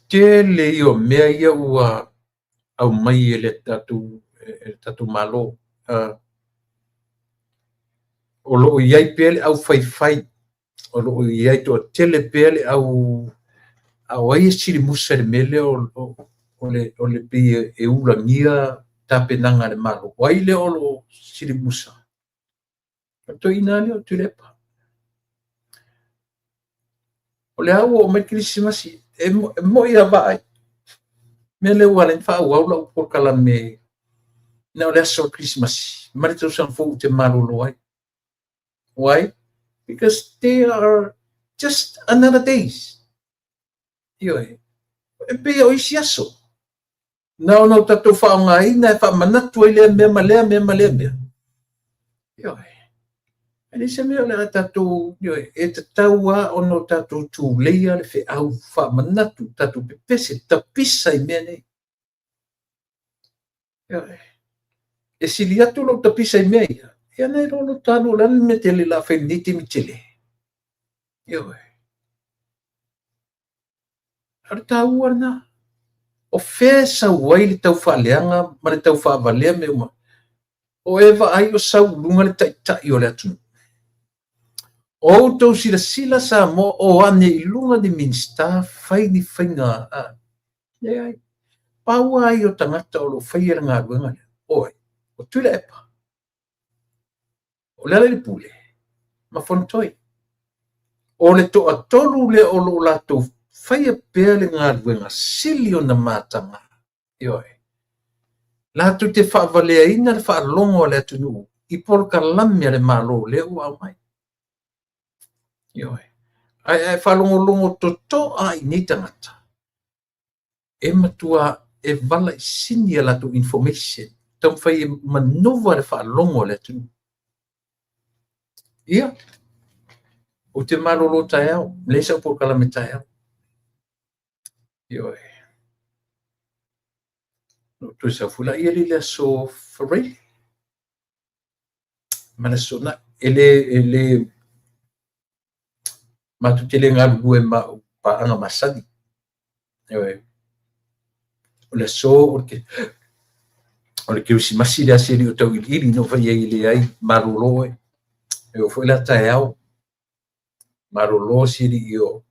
Tele ia o mea ia ua aumai e le tatou Malo. O lo o i ai pea le aufaifai, o lo o i ai toatele pea le au... A o ai e silimusa i le mea lea o le pei e ulagia tapenaga a le Malo? O ai lea o lo o silimusa? O le toeaina lea o Tuilaepa. O lea ua oo mai le Kerisimasi, e moi lava vaai, mea lea ua ala ai ona faaauau lau polokalame na o le aso o le Kerisimasi ma le tausaga fou ou te malolo ai. Why? Because they are just another days. Ioe. E pei o isi aso. Na ona o tatou faaaogaina e faamanatu ai lea mea ma lea mea ma lea mea. Ioe. E leai se mea o le a tatou, ioe, e tatau lava ona o tatou tuleia le feau faamanatu, tatou pepese, tapisa i mea nei. Ioe. E sili atu lou tapisa i mea ia, ia nai lo lou talu o le a le mea tele o le a fai i lenei taimi tele. Ioe. A o le taua lena. O fea e sau ai le tau faaleaga ma le tau faavalea mea uma? O e vaai o sau i luga le taitai o le atunuu. O outou silasila Samoa o ane i luga ni Minisita fai ni faiga a. Leai. Pau lava ia o tagata o lo o faia le galuega lea, o ai? O Tuilaepa, o Lealailepule ma Fonotoe. O le toatolu lea o lo o latou faia pea le galuega sili ona mataga. Ioe. Latou te faavaleaina le faalogo a le atunuu i polokalame a le Malo lea ua aumai. Ioe. Ae a e faalogologo totoa i nei tagata, e matua e valaisini a latou information, taumafai e manuva le faalogo a le atunuu. Ia, ou te malolo taeao, leai sau polokalame taeao. Ioe. Ona ou toe sau foi lea i le aso Faraile ma le aso Toonai. E le, e le, matou te le galulue ma au paaga masani. Ioe. O le aso o le Kerisimasi le asi e le o tauiliili na ou fai i ai e leai, malolo oe. E oo foi la taeao, malolo si alii o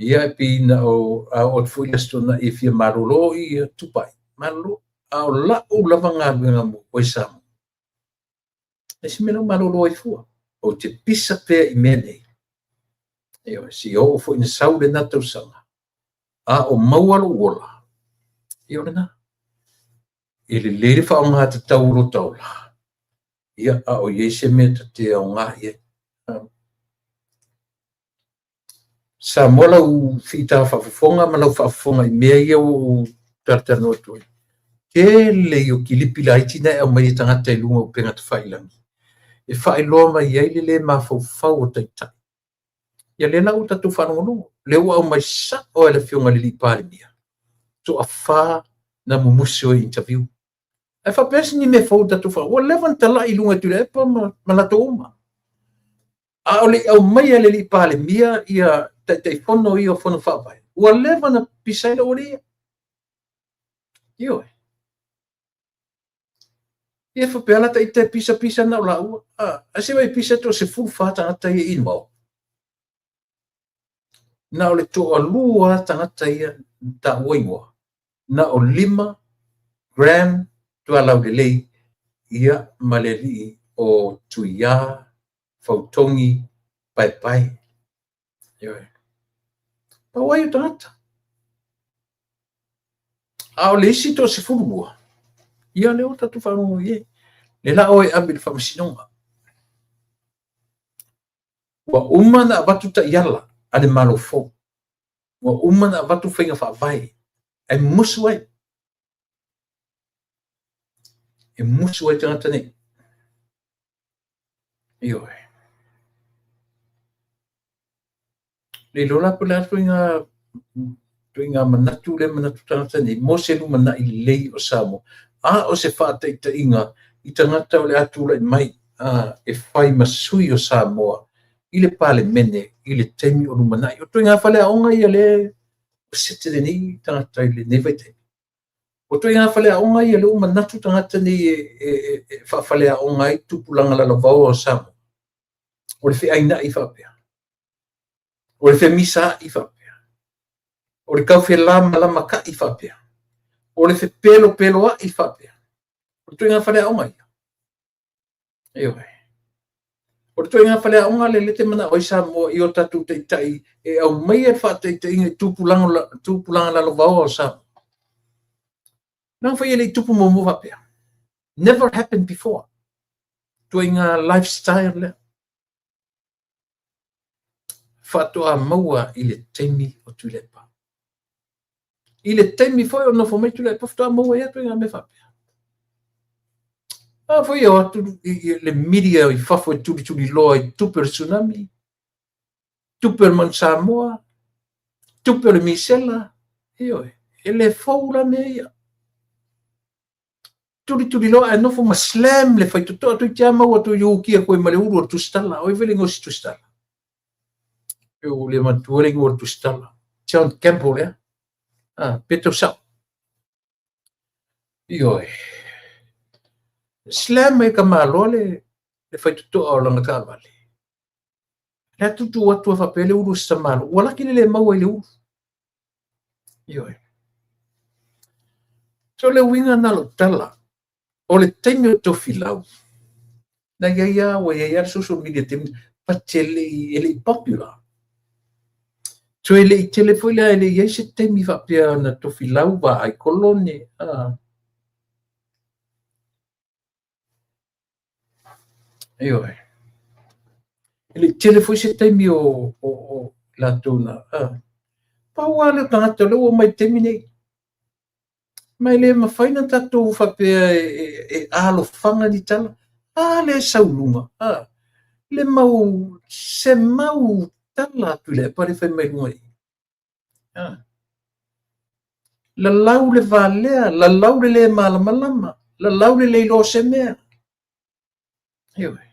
ia e pei na o a oo atu foi le Aso Toonai e fia malolo ia Tupai, malolo. A o lau lava galuega mo oe Samoa, e leai se mea la e malolo ai fua. Ou te pisa pea i mea nei. Ioe, seia oo foi ina sau lena tausaga, a o maua lou ola, ia o lena. E lelei le faaaoga tatau o lota ola, ia, a o i ai se mea ta te aoga i ai. Samoa lau fita faafofoga ma lau faafofoga i mea ia ua ou talatalanoa atu ai. Tele ia o kilipi laiti na e aumai e tagata i luga o upega tafailagi e faailoa mai ai le le mafaufau o taitai. Ia lea la ua tatou faalogologo, lea ua aumai sao e le Afioga i le Palemia, toafa na mumusu ai i interview. Ae faapea se ni mea fou tatou faa, ua leva ona talai i luga e Tuilaepa ma latou uma. A o le i aumaia e le alii Palemia ia Taitaifono ia o Fono Faavae, ua leva ona pisa ai le aualii ia. Ioe. Ia faapea la ita e pisa pisa na o laua. Ae se i pisa toa 14 tagata ia involved. Na o le toalua tagata ia na taua igoa. Na o 5 Graham Tualaulelei ia ma le alii o Tuia Fautogi Paepae. Ioe. Pau ai o tagata. A o le isi toa 12, ia lea ua tatou faalogo i ai. Lea la oe e ave i le faamasinoga. Ua uma ona avatu taiala a le Malo fou. Ua uma ona avatu faiga faavae. Ae musu ai. E musu ai tagata nei. Ioe. Le iloa la po o le a le ituaiga manatu lea e manatu tagata nei mo se lumanai lelei o Samoa, a o se faataitaiga i tagata o le a tulai mai e fai ma sui o Samoa i le Palemene i le taimi o lumanai. O ituaiga faleaoga ia lea ua sete nei tagata i lenei vaitaimi. O ituaiga faleaoga ia lea ua manatu tagata nei e faafaleaoga ai tupulaga lalovaoa o Samoa. O le feainai faapea. O le femisaai faapea. O le taufelamalamakai faapea. O le fepelopeloai faapea. O le ituaiga faleaoga ia. Ioe. O le ituaiga faleaoga lea lea te manao ai Samoa i o tatou taitai e aumaia le faataitaiga i tupulaga lalovaoa o Samoa. Leaga foi e le i tupu muamua faapea. Never happened before. Ituaiga lifestyle lea. Faatoa maua i le taimi o Tuilaepa. I le taimi foi o nofo mai Tuilaepa, faatoa maua ai ituaiga mea faapea. A foi e o atu i le media i fafo e tulituliloa i tupe o le tsunami, tupe o le Manu Samoa, tupe o le misela, ioe, e le fou la mea ia. Tulituliloa ae nofo ma slam le faitotoa toeitiiti lava maua atu i ukia koe ma le ulu o le tusitala. O ai foi le igoa o si tusitala? Ua le manatua le igoa o le tusitala. John Campbell ea? Pe tau sao. Ioe. Slam mai tamaloa le faitotoa o lana taavale. Le a tutu atu a faapea le ulu o si tamaloa. Ua laki le le maua i le ulu. Ioe. So le uiga na lou tala, o le taimi o Tofilau, na i ai lava, ua i ai lava le social media taimi, but e le i, e le i popular. So e le i tele foi lea, e le i i ai se taimi faapea na Tofilau vaai kolone. Ah. Ioe. E le i tele foi se taimi o, o, o latou na... Ah. Pau lava lea o tagata o lea ua omai i le taimi nei. Ma e le mafai ona tatou faapea e, e, e alofaga ni tala. A lea e sau i luga, a, le mau, se mau tala a Tuilaepa lea e fai mai luga i i. A. Lalau le valea, lalau le le malamalama, lalau le le iloa o se mea. Ioe.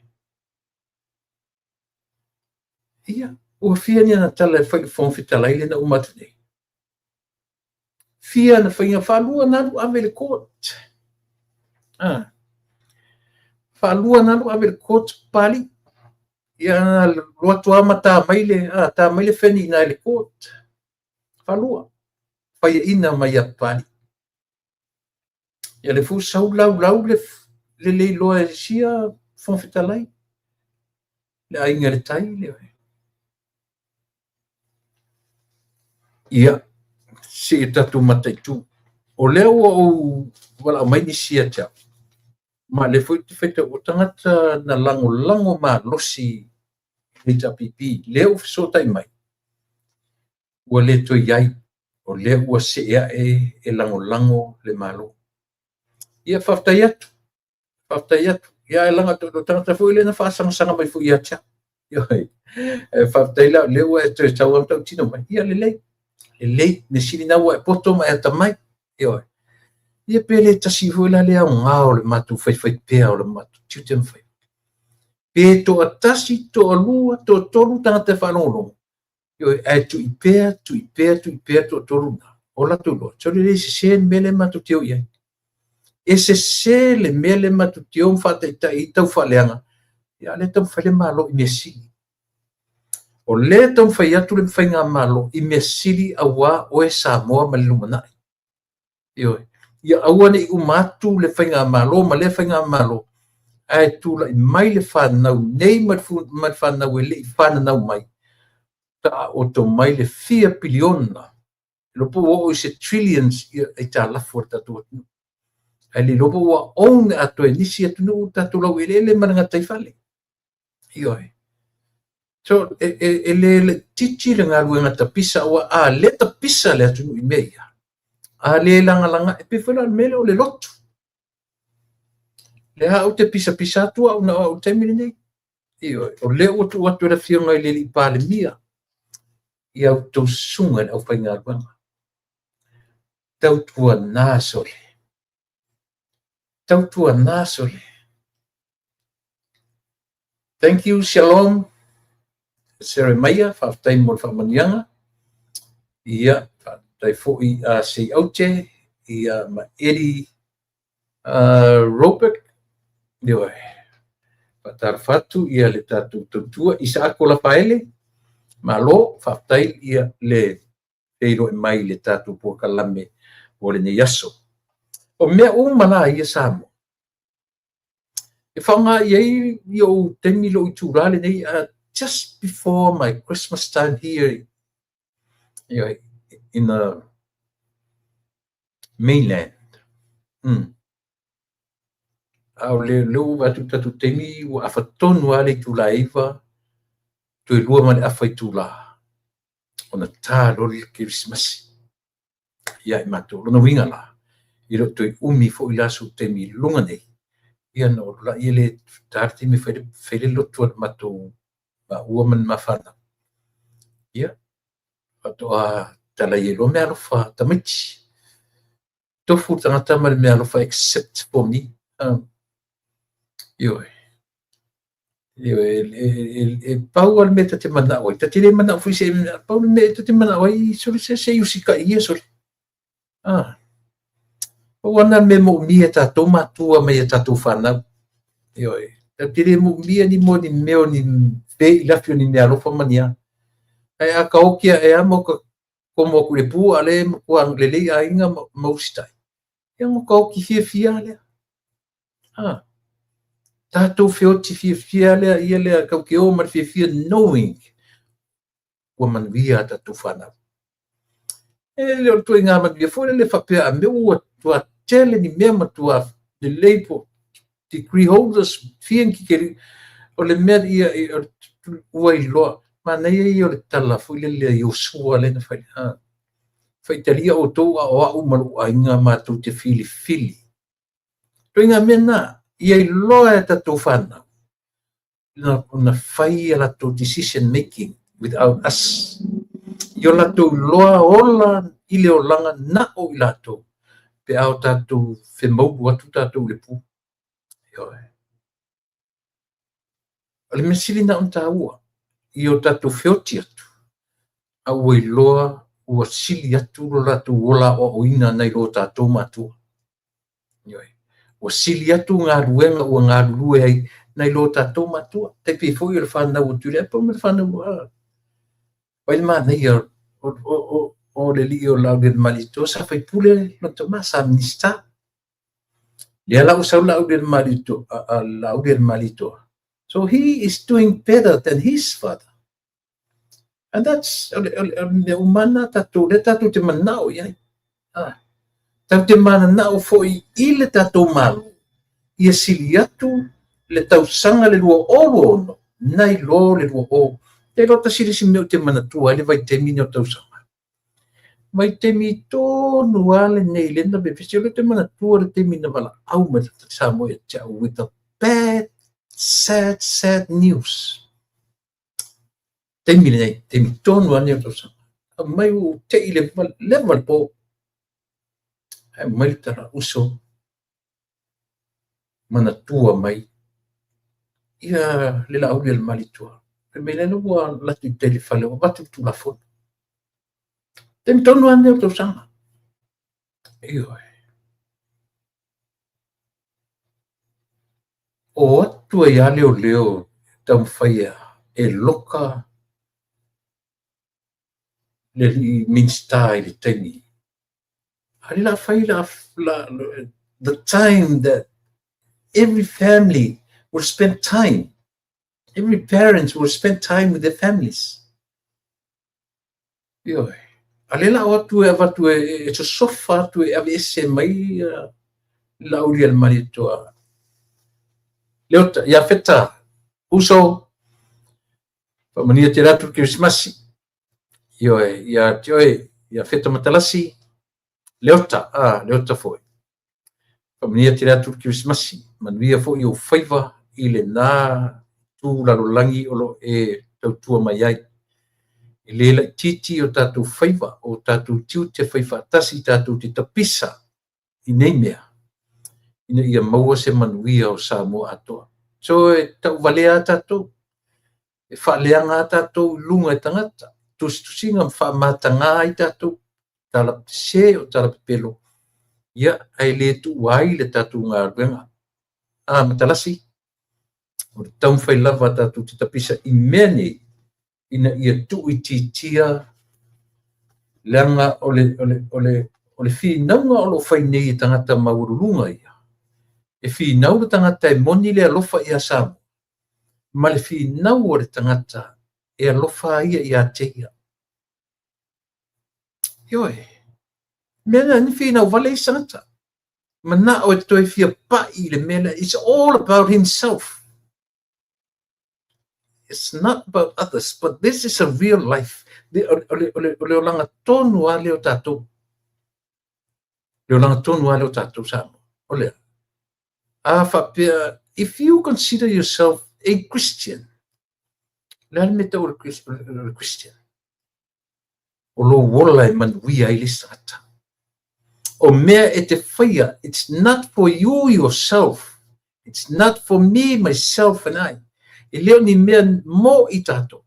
Ia, ua fia ni ana tala e fai i le Fofoga Fetalai lea na uma atu nei? Fia ana faiga faalua na alu ave i le court. Ah. Faalua na alu ave i le court Papalii. Ia na alu atu lava ma ta mai le, ah, ta mai le feni i ina i le court. Faalua. Faiaina mai ia Papalii. Ia lea foi ua sau laulau le, le le iloa e sia Fofoga Fetalai. Le aiga i le tai, le Ia, se i tatou mataitu. O lea ua ou valaau mai nisi ia te au, ma o lea foi ou te faitau, o tagata na lagolago malosi i le HRPP, lea ua fesootai mai, ua le toe i ai, o lea ua see ae e lagolago le Malo. Ia, faafetai atu. Faafetai atu. Ia, ae leaga o tagata foi lea na faasagasaga mai foi ia te au. Ioe. E faafetai la, o lea ua e toe sau lava ma tautino mai. Ia, lelei. Lelei. Mea sili na ua e poto ma e atamai. Ioe. Ia pe le tasi foi la le aoga o le matou faifaipea o le matou tiute ma faiva. Pe toatasi, toalua, toatolu tagata e faalogologo, Ioe, ae tui pea, tui pea, tui pea toatolu na, o latou iloa, sole le sese le mea lea matou te o i ai. E sese le mea lea matou te o ma faataitai ai taufaaleaga, ia a o lea e taumafai le Malo i mea sili. O lea e taumafai atu le Faigamalo i mea sili aua oe Samoa ma le lumanai. Ioe. Ia aua ne i uma atu le faigamalo ma lea faigamalo, ae tulai mai le fanau nei ma le fanau e le i fananau mai, taoto mai le fia piliona, iloa po ua oo i se trillions ia aitalafu a le tatou atunuu. Ae le iloa po ua own atoa e nisi atunuu le tatou laueleele ma le gataifale. Ioe. So, e, e, e le laitiiti le galuega tapisa, aua a le tapisa le atunuu i mea ia, a le lagalaga, e pei foi la o le mea lea o le lotu. Lea ou te pisapisa atu au na o au i le taimi lenei. Ioe, o lea ua tuu atu e le Afioga i le Alii Palemia i a outou susuga i le aufaigaluega. Tautuana sole. Tautuana sole. Thank you, shalom. Seremaia, faafetai mo le faamanuiaga. Ia, faafetai foi a Seiaute, ia ma Eddie Robert. Ioe. Faatalofa atu ia le tatou tautua Isaako Lafaele. Malo, faafetai ia le feiloai mai i le tatou polokalame mo lenei aso. O mea uma la ia Samoa, e faaaoga i ai i ou taimi lou itula lenei, just before my Christmas time here in the mainland. A o le lea ua vaai atu i le tatou taimi ua afa tonu lava le itula e 9, toe 2 ma le afa itula ona ta loa le Kerisimasi ia i matou. Lona uiga la, e le o toe umi foi la sou taimi i luga nei, ia ona ou alu lea le ta le taimi e fai le lotu a le matou maua ma le ma fanau. Ia, faatoa talai ai loa meaalofa a tamaiti. Tofu le tagata ma le meaalofa except for me. Ioe. Ioe, e pau lava le mea ta te manao ai. Ta te le manao foi se pau le mea ta te manao ai, sole se se i usitai ia sole. Ah. Pau lava lena mea e moomia e tatou matua ma ia tatou fanau. Ioe. Ta te le moomia ni mo ni mea o ni veilafi o ni meaalofa ma ni a. Ae a taoki ae lava ma uka Komo atu i le pu a lea e matua lelei aiga ma usitai, ia ona matua oti fiafia lava lea. Tatou feoti fiafia lea, ia lea tatou te o ma le fiafia knowing ua manuia a tatou fanau. E le o le ituaiga manuia foi lele faapea a mea ua matua tele ni mea, matua lelei po degree holders, fia ni tikeri. O le mea ia ua iloa, manaia ia o le tala foi lele a Iosua lea na fai, faitalia outou a o au ma lou aiga matou te filifili. Ituaiga mea na, ia iloa e tatou fanau ona fai a latou decision making without us. Ia latou iloa ola i le olaga na o i latou, pe a o tatou femaulu atu tatou i le pu. O le mea sili lena ona taua, ia o tatou feoti atu, a ua iloa ua sili atu lo latou ola aoaoina nai lo tatou matua. Ua sili atu galuega ua galulue ai nai lo tatou matua. Tai pei foi o le fanau a Tuilaepa ma le fanau a vai le manaia o le alii o Laaulialemalietoa sa faipule lona tama, sa Minisita. Lea la ua sau Laaulialemalietoa. So he is doing better than his father. And that's o le mea uma na tatou, lea tatou te manao i ai. Tatou te mananao foi i le tatou Malo, ia sili atu le tausaga le 2026 nai lo le 20. Te iloa tasi le isi mea ou te manatua ai le vaitaimi nei o tausaga. Vaitaimi tonu lava lenei lea na vevesi. O lea ou te manatua le taimi na valaau mai le Samoa ia te au with the bad, sad, sad news. Taimi lenei, taimi tonu lava lenei o tausaga. Aumai ua te i le leva le po. Ae aumai le tala uso manatua mai ia le Laaulialemalietoa. Fai mai lea ua alu atu i tai i le fale ua avatu le Tulafono. Taimi tonu lava lenei o tausaga. Ioe. O atu ai lava leoleo taumafai e loka le alii Minisita i le taimi. A le la fai la, the time that every family will spend time, every parent will spend time with their families. Ioe. A le la o atu e avatu e sosofa atu e aveese mai Laaulialemalietoa. Leota, ia Feta, uso, faamanuia tele atu le Kerisimasi. Ioe, ia te oe, ia Feta Matalasi, Leota, Leota foi. Faamanuia tele atu le Kerisimasi, manuia foi ou faiva i lena tu lalolagi o lo e tautua mai ai. E le laitiiti o tatou faiva, o tatou tiute fai faatasi, tatou te tapisa i nei mea, ina ia maua se manuia o Samoa atoa. So e tauvalea a tatou, e faaleaga a tatou i luga e tagata, tusitusiga ma faamataga ai tatou, tala sese o tala pepelo, ia ae le tuua ai le tatou galuega. Matalasi, o le taumafai lava tatou te tapisa i mea nei, ina ia tuuitiitia leaga o le finauga o lo o fai nei e tagata maualuluga ia. E finau le tagata e moni le alofa ia Samoa, ma le finau o le tagata e alofa ia ia te ia. Ioe, mea na ni finau vale i tagata. Manao e toe fia pai i le mea lea. It's all about himself. It's not about others, but this is a real life. O le olaga tonu lava lea o tatou. Le olaga tonu lava lea o tatou Samoa. O lea. A faapea, if you consider yourself a Christian, le a le mea tau o le Christian? O lou ola e manuia ai le isi tagata. O mea e te faia, it's not for you yourself. It's not for me, myself and I. E le o ni mea mo i tatou.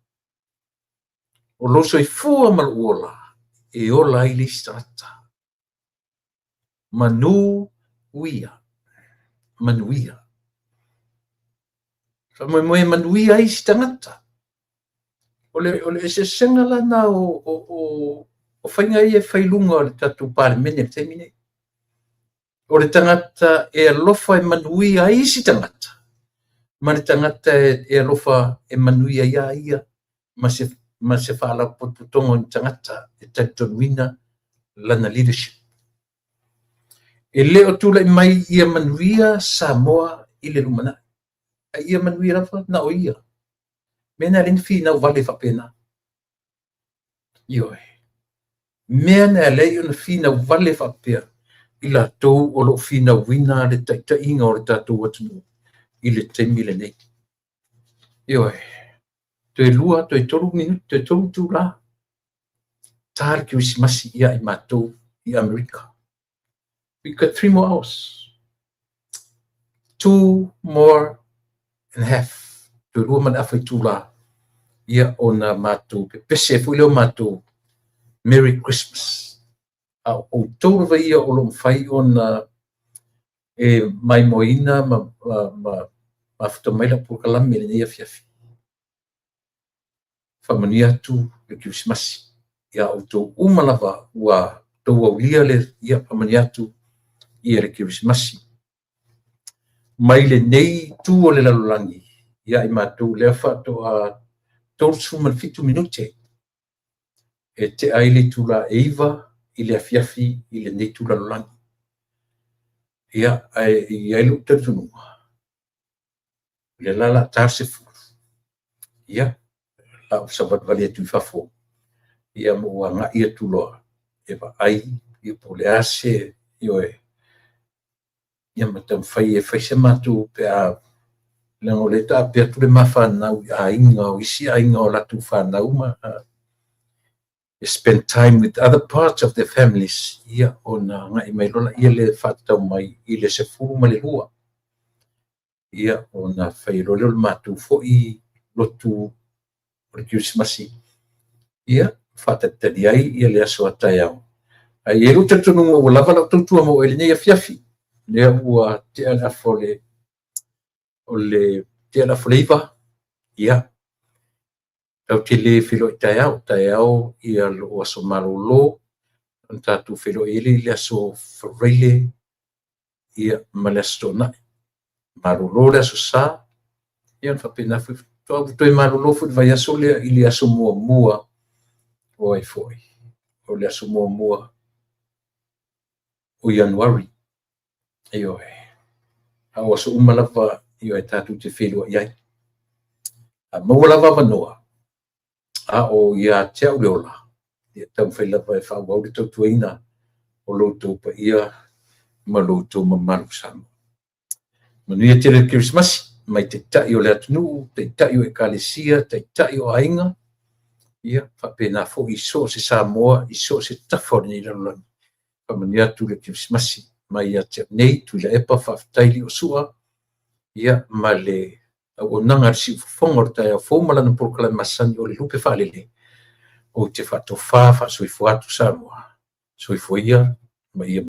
O lou soifua ma lou ola, e ola ai le isi tagata. Manu uia. Manuia. Faamoemoe e manuia ai isi tagata. O le eseesega lana o O faiga ia e fai i luga o le tatou Palemene i le taimi lenei. O le tagata e alofa e manuia ai isi tagata, ma le tagata e alofa e manuia ia ia ma se faalapotopotoga o ni tagata e talitonuina lana leadership. E le o tulai mai ia manuia Samoa i le lumanai, a ia manuia lava na o ia. Mea na e ala ai ona finau vale faapena. Ioe. Mea na e ala ai ona finau vale faapea i latou o lo o finauina le taitaiga o le tatou atunuu i le taimi lenei. Ioe. Toe 2, toe 3 minute, toe 3 itula, ta le Kerisimasi ia i matou i Amerika. We got 3 more hours. 2 more and a half. Toe 2 ma le afa itula. Ia ona matou pepese foi lea o matou Merry Christmas. A o outou lava ia o lo o mafai ona e maimoaina ma mafuta mai lau polokalame i lenei afiafi. Faamanuia atu le Kerisimasi ia outou uma lava ua outou aulia le ia faamanuia atu ia le Kerisimasi. Mai lenei itu o le lalolagi, ia i matou lea faatoa 37 minute e tea ai le itula e 9 i le afiafi i lenei itu lalolagi. Ia, ae i ai lou talitonuga, le la la ta le 10, ia, la ou savalivali atu i fafo, ia ma ou agai atu loa e vaai ia po o le a se, ioe, ia ma taumafai e fai se matou pe a, leaga o lea e taape atu le ma fanau i aiga o isi aiga o latou fanau ma spend time with other parts of their families, ia ona agai mai loa lea le faatatau mai i le 12. Ia ona fai loa lea o le matou foi lotu o le Kerisimasi, ia faatalitali ai ia le aso a taeao. Ae i ai lou talitonuga ua lava lau tautua mo oe i lenei afiafi, lea ua tea le afa o le tea le afa o le 9, ia tatou te le feiloai taeao, taeao ia lou aso malolo, ona tatou feiloai ai lea i le aso Faraile ia ma le aso Toonai. Malolo le aso Sa, ia ona faapena foi, faatoa toe malolo foi i le vaiaso lea i le aso muamua o ai foi, o le aso muamua o Ianuari. Ioe. A o aso uma lava, ioe, tatou te feiloai ai. A maua lava avanoa, a o ia te au le ola, ia taumafai lava e faaauau le tautuaina o lo outou paia ma lo outou mamalu Samoa. Manuia tele le Kerisimasi mai taitai o le atunuu, taitai o ekalesia, taitai o aiga, ia faapena foi i so o se Samoa, i so o se tafa o lenei lalolagi. Faamanuia atu le Kerisimasi mai ia te au nei, Tuilaepa, faafetai Liosua, ia ma le auaunaga a le siufofoga o le taeao fou ma lana polokalame masani o le lupe faalele. Ou te faatofa faasoifua atu Samoa, soifua ia ma ia.